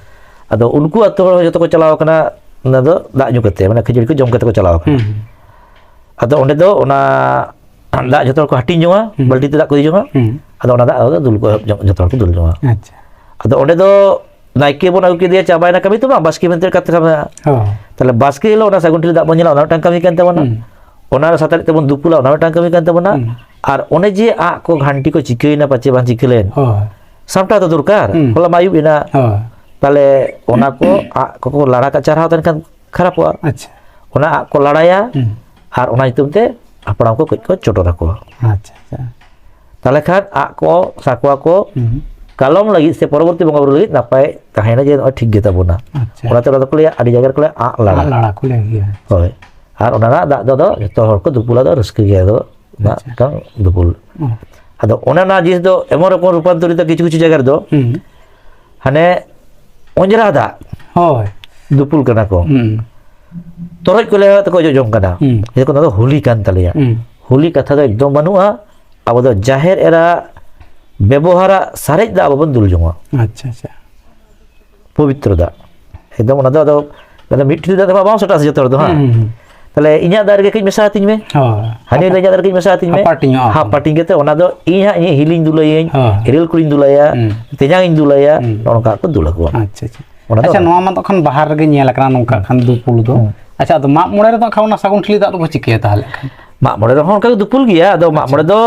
ᱟᱫᱚ ᱩᱱᱠᱩ ᱟᱹᱛᱩ ᱦᱚᱲ ᱦᱚᱸ ᱡᱚᱛᱚ ᱠᱚ ᱪᱟᱞᱟᱣ ᱟᱠᱟᱱᱟ, ᱚᱱᱟ ᱫᱚ ᱫᱟᱜ ᱧᱩ ᱠᱟᱛᱮ, ᱢᱟᱱᱮ ᱠᱷᱟᱹᱡᱟᱹᱲᱤ ᱠᱚ ᱡᱚᱢ ᱠᱟᱛᱮ ᱠᱚ ᱪᱟᱞᱟᱣ ᱟᱠᱟᱱᱟ᱾ ᱦᱩᱸ ᱟᱫᱚ ᱚᱸᱰᱮ ᱫᱚ ᱚᱱᱟ ᱫᱟᱜ ᱡᱚᱛᱚ ᱦᱚᱲ ᱠᱚ ᱦᱟᱹᱴᱤᱧ ᱡᱚᱝᱟ, ᱦᱩᱸ᱾ ᱵᱟᱹᱞᱴᱤ ᱛᱮ ᱫᱟᱜ ᱠᱚ ᱤᱫᱤ ᱡᱚᱝᱟ, ᱦᱩᱸ ᱟᱫᱚ ᱚᱱᱟ ᱫᱟᱜ ᱟᱫᱚ ᱫᱩᱞ ᱠᱚ ᱮᱦᱚᱵ ᱡᱚᱝ, ᱡᱚᱛᱚ ᱦᱚᱲ ᱠᱚ ᱫᱩᱞ ᱡᱚᱝᱟ᱾ ᱟᱪᱪᱷᱟ ᱟᱫᱚ ᱚᱸᱰᱮ ᱫᱚ ᱱᱟᱭᱠᱮ ᱵᱚᱱ ᱟᱹᱜᱩ ᱠᱮᱫᱮᱭᱟ, ᱪᱟᱵᱟᱭᱮᱱᱟ, ᱠᱟᱹᱢᱤ ᱛᱚ ᱵᱟᱝ, ᱵᱟᱥᱠᱮ ᱢᱮᱱᱛᱮ ᱠᱟᱛᱷᱟ ᱠᱟᱱᱟ᱾ ᱦᱚᱸ ᱛᱟᱦᱞᱮ ᱵᱟᱥᱠᱮ ᱦᱤᱞᱳᱜ ᱚᱱᱟ ᱥᱟᱹᱜᱩᱱ ᱴᱷᱤᱞᱤ ᱫᱟᱜ ᱵᱚᱱ ᱧᱮᱞᱟ, ᱚᱱᱟ ᱢᱤᱫᱴᱟᱝ ᱠᱟᱹᱢᱤ ᱠᱟᱱ ᱛᱟᱵᱚᱱᱟ᱾ ᱦᱩᱸ᱾ ᱚᱱᱟ ᱨᱮ ᱥᱟᱛᱮᱡ ᱛᱮᱵᱚᱱ ᱫᱩᱯᱩᱞᱟ, ᱚᱱᱟ ᱢᱤᱫᱴᱟᱝ ᱠᱟᱹᱢᱤ ᱠᱟᱱ ᱛᱟᱵᱚᱱᱟ᱾ ᱦᱩᱸ᱾ ᱟᱨ ᱚᱱᱮ ᱡᱮ ᱟᱜ ᱠᱚ ᱜᱷᱟᱱᱴᱤ ᱠᱚ ᱪᱤᱠᱟᱹᱭᱮᱱᱟ, ᱯᱟᱪᱮ ᱵᱟᱝ ᱪᱤᱠᱟᱹ ᱞᱮᱱ, ᱦᱳᱭ᱾ ᱥᱟᱢᱴᱟᱣ ᱫᱚ ᱫᱚᱨᱠᱟᱨ᱾ ᱦᱩᱸ᱾ ᱦᱚᱞᱟ ᱢᱟ ᱟᱹᱭᱩᱵ ᱮᱱᱟ, ᱦᱳᱭ᱾ ᱛᱟᱦᱞᱮ ᱚᱱᱟ ᱠᱚ ᱟᱜ ᱠᱚᱠᱚ ᱞᱟᱲᱟ ᱠᱟᱜ, ᱪᱟᱨᱦᱟᱣ ᱛᱟᱦᱮᱱ ᱠᱷᱟᱱ ᱠᱷᱟᱨᱟᱯᱚᱜᱼᱟ᱾ ᱟᱪᱪᱷᱟ᱾ ᱚᱱᱟ ᱟᱜ ᱠᱚ ᱞᱟᱲᱟᱭᱟ, ᱦᱩᱸ᱾ ᱟᱨ ᱚᱱᱟ ᱧᱩᱛᱩᱢ ᱛᱮ ᱦᱟᱯᱲᱟᱢ ᱠᱚ ᱠᱟᱹᱡ ᱠᱚ ᱪᱚᱰᱚᱨ ᱟᱠᱚᱣᱟ᱾ ᱟᱪᱪᱷᱟ ᱟᱪᱪᱷᱟ᱾ ᱛᱟᱦᱞᱮ ᱠᱷᱟᱱ ᱟᱜ ᱠᱚ, ᱥᱟᱠᱣᱟ ᱠᱚ ᱦᱩᱸ᱾ ᱠᱟᱞᱚᱢ ᱞᱟᱹᱜᱤᱫ ᱥᱮ ᱯᱚᱨᱚᱵᱚᱨᱛᱤ ᱵᱚᱸᱜᱟ ᱵᱩᱨᱩ ᱞᱟᱹᱜᱤᱫ ᱱᱟᱯᱟᱭ ᱛᱟᱦᱮᱱᱟ, ᱡᱮ ᱱᱚᱜᱼᱚᱭ ᱴᱷᱤᱠ ᱜᱮ ᱛᱟᱵᱚᱱᱟ᱾ ᱟᱪᱪᱷᱟ᱾ ᱚᱱᱟᱛᱮ ᱚᱱᱟ ᱫᱚᱠᱚ ᱞᱟᱹᱭᱟ, ᱟᱹᱰᱤ ᱡᱟᱭᱜᱟ ᱨᱮᱠᱚ ᱞᱟᱹᱭᱟ ᱟᱜ ᱞᱟᱲᱟ᱾ ᱟᱜ ᱞᱟᱲᱟ ᱠᱚ ᱞᱟᱹᱭ ᱜᱮᱭᱟ᱾ ᱦᱳᱭ᱾ ᱟᱨ ᱚᱱᱟ ᱨᱮᱱᱟᱜ ᱫᱟᱜ ᱫᱚ ᱟᱫᱚ ᱡᱚᱛᱚ ᱦᱚᱲ ᱠᱚ ᱫᱩᱯᱩᱞᱟ, ᱟᱫᱚ ᱨᱟᱹᱥᱠᱟᱹ ᱜᱮ ᱟᱫᱚ ᱚᱱᱟ ᱟᱪᱪᱷᱟ᱾ ᱢᱤᱫᱴᱟᱝ ᱫᱩᱯᱩᱞ᱾ ᱚ᱾ ᱟᱫᱚ ᱚᱱᱮ ᱚᱱᱟ ᱡᱤᱱᱤᱥ ᱫᱚ ᱮᱢᱚᱱ ᱨᱚᱠᱚᱢ ᱨᱩᱯᱟᱱᱛᱚᱨᱤᱛ, ᱠᱤᱪᱷᱩ ᱠᱤᱪᱷᱩ ᱡᱟᱭᱜᱟ ᱨᱮᱫᱚ ᱦᱩᱸ᱾ ᱦᱟᱱᱮ ᱚᱸᱡᱽᱨᱟ ᱫᱟᱜ ᱦᱳᱭ᱾ ᱫᱩᱯᱩᱞ ᱠᱟᱱᱟ ᱠᱚ, ᱦᱩᱸ᱾ ᱛᱚᱨᱚᱡ ᱠᱚ ᱞᱮᱣᱦᱟ ᱛᱮᱠᱚ ᱚᱡᱚᱜ ᱡᱚᱝ ᱠᱟᱱᱟ᱾ ᱦᱩᱸ᱾ ᱡᱮ ᱠᱚ, ᱱᱚᱣᱟ ᱫᱚ ᱦᱳᱞᱤ ᱠᱟᱱ ᱛᱟᱞᱮᱭᱟ᱾ ᱦᱩᱸ᱾ ᱦᱳᱞᱤ ᱠᱟᱛᱷᱟ ᱫᱚ ᱮᱠᱫᱚᱢ ᱵᱟᱹᱱᱩᱜᱼᱟ᱾ ᱟᱵᱚ ᱫᱚ ᱡᱟᱦᱮᱨ ᱮᱨᱟ ᱵᱮᱵᱚᱦᱟᱨᱟᱜ ᱥᱟᱨᱮᱡ ᱫᱟᱜ ᱟᱵᱚ ᱵᱚᱱ ᱫᱩᱞ ᱡᱚᱝᱟ, ᱟᱪᱪᱷᱟ ᱟᱪᱪᱷᱟ᱾ ᱯᱚᱵᱤᱛᱨᱚ ᱫᱟᱜ᱾ ᱮᱠᱫᱚᱢ ᱚᱱᱟ ᱫᱚ ᱟᱫᱚ ᱛᱟᱦᱞᱮ ᱢᱤᱫ ᱴᱷᱤᱞᱤ ᱫᱟᱜ ᱛᱮ ᱢᱟ ᱵᱟᱢ ᱥᱟᱴᱟᱜᱼᱟ ᱥᱮ ᱡᱚᱛᱚ ᱦᱚᱲ ᱫᱚ ᱦᱟᱸᱜ᱾ ᱦᱩᱸ, ᱦᱩᱸ, ᱦᱩᱸ᱾ ᱛᱟᱦᱞᱮ ᱤᱧᱟᱹᱜ ᱫᱟᱜ ᱨᱮᱜᱮ ᱠᱟᱹᱡ ᱢᱮᱥᱟ ᱟᱹᱛᱤᱧ ᱢᱮ᱾ ᱦᱳᱭ᱾ ᱦᱟᱹᱱᱤ ᱞᱟᱹᱭ ᱤᱧᱟᱹᱜ ᱫᱟᱜ ᱨᱮ ᱠᱟᱹᱡ ᱢᱮᱥᱟ ᱟᱹᱛᱤᱧ ᱢᱮ᱾ ᱦᱟᱯᱟᱴᱤᱧᱚᱜᱼᱟ᱾ ᱦᱟᱯᱟᱴᱤᱧ ᱠᱟᱛᱮ ᱚᱱᱟ ᱫᱚ ᱤᱧ ᱦᱟᱸᱜ ᱤᱧ ᱦᱤᱞᱤᱧ ᱫᱩᱞᱟᱹᱭᱟᱹᱧ, ᱦᱳᱭ᱾ ᱤᱨᱤᱞ ᱠᱩᱲᱤᱧ ᱫᱩᱞᱟᱹᱭᱟ, ᱦᱩᱸ᱾ ᱛᱮᱧᱟᱝ ᱤᱧ ᱫᱩᱞᱟᱹᱭᱟ, ᱦᱩᱸ᱾ ᱱᱚᱜᱼᱚ ᱱᱚᱝᱠᱟ ᱠᱚ ᱫᱩᱞ ᱟᱠᱚᱣᱟ᱾ ᱟᱪᱪᱷᱟ, ᱟᱪᱪᱷᱟ᱾ ᱚᱱᱟ ᱫᱚ ᱟᱪᱪᱷᱟ, ᱚᱱᱟ ᱱᱚᱣᱟ ᱢᱟ ᱛᱚᱠᱷᱚᱱ ᱵᱟᱦᱟ ᱨᱮᱜᱮ ᱧᱮᱞ ᱟᱠᱟᱱᱟ ᱱᱚᱝᱠᱟ ᱦᱩᱸ᱾ ᱠᱷᱟᱱ ᱫᱩᱯᱩᱞ ᱫᱚ᱾ ᱦᱩᱸ᱾ ᱟᱪᱪᱷᱟ, ᱟᱫᱚ ᱢᱟᱜ ᱢᱚᱬᱮ ᱨᱮᱫᱚ ᱠᱷᱟᱱ ᱚᱱᱟ ᱥᱟᱹᱜᱩᱱ ᱴᱷᱤᱞᱤ ᱫᱟᱜ ᱫᱚᱠᱚ ᱪᱤᱠᱟᱹᱭᱟ ᱛᱟᱦᱚᱞᱮ ᱠᱷᱟᱱ? ᱢᱟᱜ ᱢᱚᱬᱮ ᱨᱮᱦᱚᱸ ᱚᱱᱠᱟ ᱜᱮ ᱫᱩᱯᱩᱞ ᱜᱮᱭᱟ, ᱟᱫᱚ ᱢᱟᱜ ᱟᱪᱪᱷᱟ᱾ ᱢᱚᱬᱮ ᱫᱚ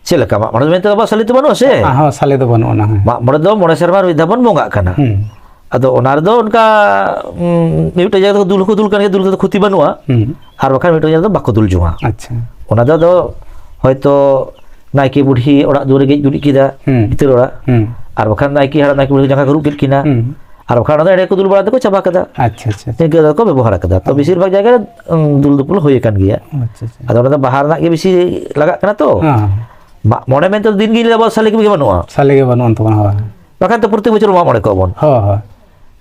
ᱪᱮᱫ ᱞᱮᱠᱟ? ᱢᱟᱜ ᱢᱚᱬᱮ ᱫᱚ ᱢᱮᱱᱛᱮ ᱟᱵᱚᱣᱟᱜ ᱥᱟᱹᱞᱤ ᱫᱚ ᱵᱟᱹᱱᱩᱜᱼᱟ ᱥᱮ? ᱦᱮᱸ, ᱦᱮᱸ, ᱥᱟᱹᱞᱤ ᱫᱚ ᱵᱟᱹᱱᱩᱜ ᱟᱱᱟ, ᱦᱮᱸ᱾ ᱢᱟᱜ ᱢᱚᱬᱮ ᱫᱚ ᱢᱚᱬᱮ ᱥᱮᱨᱢᱟ ᱨᱮ ᱢᱤᱫ ᱫᱷᱟᱣ ᱵᱚᱱ ᱵᱚᱸᱜᱟᱜ ᱠᱟᱱᱟ᱾ ᱦᱩᱸ᱾ ᱟᱫᱚ ᱚᱱᱟ ᱨᱮᱫᱚ ᱚᱱᱠᱟ, ᱩᱸ, ᱢᱤᱫᱴᱮᱡ ᱡᱟᱭᱜᱟ ᱫᱚ ᱫᱩᱞ ᱦᱚᱸᱠᱚ ᱫᱩᱞ ᱠᱟᱱ ᱜᱮᱭᱟ, ᱫᱩᱞ ᱠᱟᱛᱮ ᱠᱷᱚᱛᱤ ᱵᱟᱹᱱᱩᱜᱼᱟ᱾ ᱦᱩᱸ᱾ ᱟᱨ ᱵᱟᱠᱷᱟᱱ ᱢᱤᱫᱴᱮᱡ ᱡᱟᱭᱜᱟ ᱫᱚ ᱵᱟᱠᱚ ᱫᱩᱞ ᱡᱚᱝᱟ᱾ ᱟᱪᱪᱷᱟ᱾ ᱚᱱᱟ ᱫᱚ ᱟᱫᱚ ᱦᱚᱭᱛᱚ ᱱᱟᱭᱠᱮ ᱵᱩᱰᱷᱤ ᱚᱲᱟᱜ ᱫᱩᱣᱟᱹᱨ ᱨᱮ ᱜᱮᱡ ᱜᱩᱨᱤᱡ ᱠᱮᱫᱟ, ᱦᱩᱸ᱾ ᱵᱷᱤᱛᱟᱹᱨ ᱚᱲᱟᱜ᱾ ᱦᱩᱸ᱾ ᱟᱨ ᱵᱟᱠᱷᱟᱱ ᱱᱟᱭᱠᱮ ᱦᱟᱲᱟᱢ ᱱᱟᱭᱠᱮ ᱵᱩᱰᱷᱤ ᱡᱟᱸᱜᱟ ᱠᱚ ᱟᱹᱨᱩᱵ ᱠᱮᱫ ᱠᱤᱱᱟ᱾ ᱦᱩᱸ᱾ ᱟᱨ ᱵᱟᱠᱷᱟᱱ ᱚᱱᱟ ᱫᱚ ᱮᱲᱮ ᱠᱚ ᱫᱩᱞ ᱵᱟᱲᱟ ᱛᱮᱠᱚ ᱪᱟᱵᱟ ᱠᱟᱫᱟ᱾ ᱟᱪᱪᱷᱟ, ᱟᱪᱪᱷᱟ, ᱟᱪᱪᱷᱟ᱾ ᱱᱤᱝᱠᱟᱹ ᱠᱚ ᱵᱮᱵᱚᱦᱟᱨ ᱠᱟᱫᱟ᱾ ᱛᱚ, ᱦᱩᱸ᱾ ᱵᱮᱥᱤᱨ ᱵᱷᱟᱜᱽ ᱡᱟᱭᱜᱟ ᱨᱮ, ᱩᱸ, ᱫᱩᱞ ᱫᱩᱯᱩᱞ ᱦᱩᱭ ᱟᱠᱟᱱ ᱜᱮᱭᱟ᱾ ᱟᱪᱪᱷᱟ, ᱟᱪᱪᱷᱟ᱾ ᱟᱫᱚ ᱚᱱᱟ ᱫᱚ ᱵᱟᱦᱟ ᱨᱮᱱᱟᱜ ᱜᱮ ᱵᱮᱥᱤ ᱞᱟᱜᱟᱜ ᱠᱟᱱᱟ ᱛᱚ᱾ ᱦᱮᱸ᱾ ᱢᱟᱜ ᱢᱚᱬᱮ ᱢᱮᱱᱛᱮ ᱫᱤᱱ ᱜᱮ ᱟᱵᱚᱣᱟᱜ ᱥᱟᱞᱮ ᱜᱮ ᱵᱟᱹᱱᱩᱜᱼᱟ᱾ ᱥᱟᱞᱮ ᱜᱮ ᱵᱟᱹᱱᱩᱜ ᱟᱱ ᱛᱟᱵᱚᱱᱟ, ᱦᱳᱭ᱾ ᱵᱟᱠᱷᱟᱱ ᱛᱚ ᱯᱨᱚᱛᱮᱠ ᱵᱚᱪᱷᱚᱨ ᱢᱟᱜ ᱢᱚᱬᱮ ᱠᱚᱜᱼᱟ ᱵᱚᱱ᱾ ᱦᱳᱭ, ᱦᱳᱭ᱾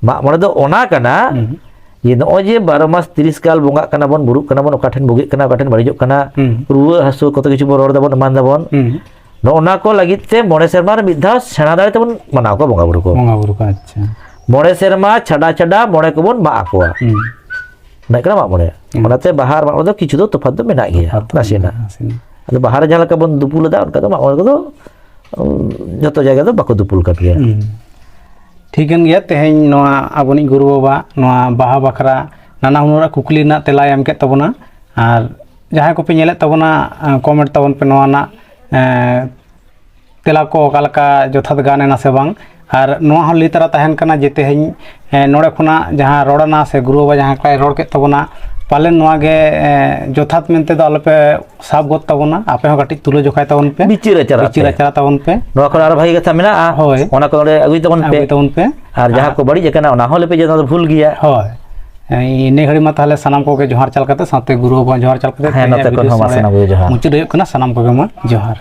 ᱢᱟᱜ ᱢᱚᱬᱮ ᱫᱚ ᱚᱱᱟ ᱠᱟᱱᱟ ᱦᱩᱸ᱾ ᱡᱮ ᱱᱚᱜᱼᱚᱭ ᱡᱮ ᱵᱟᱨᱚ ᱢᱟᱥ ᱛᱤᱨᱤᱥ ᱠᱟᱞ ᱵᱚᱸᱜᱟᱜ ᱠᱟᱱᱟ ᱵᱚᱱ, ᱵᱩᱨᱩᱜ ᱠᱟᱱᱟ ᱵᱚᱱ, ᱚᱠᱟ ᱴᱷᱮᱱ ᱵᱩᱜᱤᱜ ᱠᱟᱱᱟ, ᱚᱠᱟ ᱴᱷᱮᱱ ᱵᱟᱹᱲᱤᱡᱚᱜ ᱠᱟᱱᱟ, ᱦᱩᱸ᱾ ᱨᱩᱣᱟᱹ ᱦᱟᱹᱥᱩ ᱠᱚᱛᱚ ᱠᱤᱪᱷᱩ ᱵᱚᱱ ᱨᱚᱲ ᱫᱟᱵᱚᱱ, ᱮᱢᱟᱱ ᱫᱟᱵᱚᱱ᱾ ᱦᱩᱸ᱾ ᱱᱚᱜᱼᱚ ᱱᱟ ᱠᱚ ᱞᱟᱹᱜᱤᱫ ᱛᱮ ᱢᱚᱬᱮ ᱥᱮᱨᱢᱟ ᱨᱮ ᱢᱤᱫ ᱫᱷᱟᱣ ᱥᱮᱬᱟ ᱫᱟᱲᱮ ᱛᱮᱵᱚᱱ ᱢᱟᱱᱟᱣ ᱠᱚᱣᱟ ᱵᱚᱸᱜᱟ ᱵᱩᱨᱩ ᱠᱚ᱾ ᱵᱚᱸᱜᱟ ᱵᱩᱨᱩ ᱠᱚ, ᱟᱪᱪᱷᱟ᱾ ᱢᱚᱬᱮ ᱥᱮᱨᱢᱟ ᱪᱷᱟᱰᱟ ᱪᱷᱟᱰᱟ ᱢᱚᱬᱮ ᱠᱚᱵᱚᱱ ᱢᱟᱜ ᱟᱠᱚᱣᱟ᱾ ᱦᱩᱸ᱾ ᱚᱱᱟ ᱦᱩᱭᱩᱜ ᱠᱟᱱᱟ ᱢᱟᱜ ᱢᱚᱬᱮ᱾ ᱦᱩᱸ᱾ ᱚᱱᱟᱛᱮ ᱵᱟᱦᱟ ᱟᱨ ᱢᱟᱜ ᱢᱚᱬᱮ ᱫᱚ ᱠᱤᱪᱷᱩ ᱫᱚ ᱛᱚᱯᱷᱟᱛ ᱫᱚ ᱢᱮᱱᱟᱜ ᱜᱮᱭᱟ, ᱛᱚᱯᱷᱟᱛ ᱫᱚ ᱱᱟᱥᱮᱱᱟᱜ᱾ ᱢᱮᱱᱟᱜᱼᱟ, ᱱᱟᱥᱮᱱᱟᱜ᱾ ᱟᱫᱚ ᱵᱟᱦᱟ ᱨᱮ ᱡᱟᱦᱟᱸ ᱞᱮᱠᱟ ᱵᱚᱱ ᱫᱩᱯᱩᱞ ᱮᱫᱟ, ᱚᱱᱠᱟ ᱫᱚ ᱢᱟᱜ ᱢᱚᱬᱮ ᱠᱚᱫᱚ, ᱩᱸ, ᱡᱚᱛᱚ ᱡᱟᱭᱜᱟ ᱫᱚ ᱵᱟᱠᱚ ᱫᱩᱯᱩᱞ ᱠᱟᱱ ᱜᱮᱭᱟ᱾ ᱦᱩᱸ᱾ ᱴᱷᱤᱠᱟᱹᱱ ᱜᱮᱭᱟ, ᱛᱮᱦᱮᱧ ᱱᱚᱣᱟ ᱟᱵᱚᱱᱤᱡ ᱜᱩᱨᱩ ᱵᱟᱵᱟ ᱱᱚᱣᱟ ᱵᱟᱦᱟ ᱵᱟᱠᱷᱨᱟ ᱱᱟᱱᱟ ᱦᱩᱱᱟᱹᱨᱟᱜ ᱠᱩᱠᱞᱤ ᱨᱮᱱᱟᱜ ᱛᱮᱞᱟᱭ ᱮᱢ ᱠᱮᱫ ᱛᱟᱵᱚᱱᱟ᱾ ᱟᱨ ᱡᱟᱦᱟᱸᱭ ᱠᱚᱯᱮ ᱧᱮᱞᱮᱫ ᱛᱟᱵᱚᱱᱟ, ᱮᱸ, comment ᱛᱟᱵᱚᱱ ᱯᱮ ᱱᱚᱣᱟ ᱨᱮᱱᱟᱜ, ᱮᱸ, ᱛᱮᱞᱟ ᱠᱚ ᱚᱠᱟ ᱞᱮᱠᱟ ᱡᱚᱛᱷᱟᱛ ᱜᱟᱱ ᱮᱱᱟ ᱥᱮ ᱵᱟᱝ᱾ ᱟᱨ ᱱᱚᱣᱟ ᱦᱚᱸ ᱞᱟᱹᱭ ᱛᱟᱨᱟ ᱛᱟᱦᱮᱱ ᱠᱟᱱᱟ ᱡᱮ ᱛᱮᱦᱮᱧ, ᱮᱸ, ᱱᱚᱰᱮ ᱠᱷᱚᱱᱟᱜ ᱡᱟᱦᱟᱸ ᱨᱚᱲ ᱮᱱᱟ ᱥᱮ ᱜᱩᱨᱩ ᱵᱟᱵᱟ ᱡᱟᱦᱟᱸ ᱞᱮᱠᱟᱭ ᱨᱚᱲ ᱠᱮᱫ ᱛᱟᱵᱚᱱᱟ, ᱯᱟᱞᱮᱱ ᱱᱚᱣᱟ ᱜᱮ, ᱮᱸ, ᱡᱚᱛᱷᱟᱛ ᱢᱮᱱᱛᱮ ᱫᱚ ᱟᱞᱚᱯᱮ ᱥᱟᱵ ᱜᱚᱫ ᱛᱟᱵᱚᱱᱟ, ᱟᱯᱮ ᱦᱚᱸ ᱠᱟᱹᱴᱤᱡ ᱛᱩᱞᱟᱹ ᱡᱚᱠᱷᱟᱭ ᱛᱟᱵᱚᱱ ᱯᱮ᱾ ᱵᱤᱪᱟᱹᱨ ᱟᱪᱟᱨ ᱵᱤᱪᱟᱹᱨ ᱟᱯᱮ᱾ ᱟᱪᱟᱨ ᱛᱟᱵᱚᱱ ᱯᱮ᱾ ᱱᱚᱣᱟ ᱠᱷᱚᱱ ᱟᱨᱚ ᱵᱷᱟᱜᱮ ᱠᱟᱛᱷᱟ ᱢᱮᱱᱟᱜᱼᱟ, ᱦᱳᱭ᱾ ᱚᱱᱟ ᱠᱚ ᱱᱚᱰᱮ ᱟᱹᱜᱩᱭ ᱛᱟᱵᱚᱱ ᱯᱮ᱾ ᱟᱹᱜᱩᱭ ᱛᱟᱵᱚᱱ ᱯᱮ᱾ ᱟᱨ ᱡᱟᱦᱟᱸ ᱟᱨ ᱠᱚ ᱵᱟᱹᱲᱤᱡ ᱟᱠᱟᱱᱟ, ᱚᱱᱟ ᱦᱚᱸ ᱞᱟᱹᱭ ᱯᱮ ᱡᱮ ᱱᱚᱣᱟ ᱫᱚ ᱵᱷᱩᱞ ᱜᱮᱭᱟ᱾ ᱦᱳᱭ᱾ ᱤᱱᱟᱹ ᱜᱷᱟᱹᱲᱤᱡ ᱢᱟ ᱛᱟᱦᱚᱞᱮ ᱥᱟᱱᱟᱢ ᱠᱚᱜᱮ ᱡᱚᱦᱟᱨ ᱪᱟᱞ ᱠᱟᱛᱮ, ᱥᱟᱶᱛᱮ ᱜᱩᱨᱩ ᱵᱟᱵᱟ ᱡᱚᱦᱟᱨ ᱪᱟᱞ ᱠᱟᱛᱮ, ᱦᱮᱸ, ᱛᱮᱦᱮᱧᱟᱜ ᱱᱚᱛᱮ ᱠᱷᱚᱱ video ᱦᱚᱸ ᱢᱟ ᱱᱚᱰᱮ ᱥᱟᱱᱟᱢ ᱠᱚᱜᱮ ᱡᱚᱦᱟᱨ᱾ ᱢᱩᱪᱟᱹᱫ ᱦᱩᱭᱩᱜ ᱠᱟᱱᱟ᱾ ᱥᱟᱱᱟᱢ ᱠᱚᱜᱮ ᱢᱟ ᱡᱚᱦᱟᱨ᱾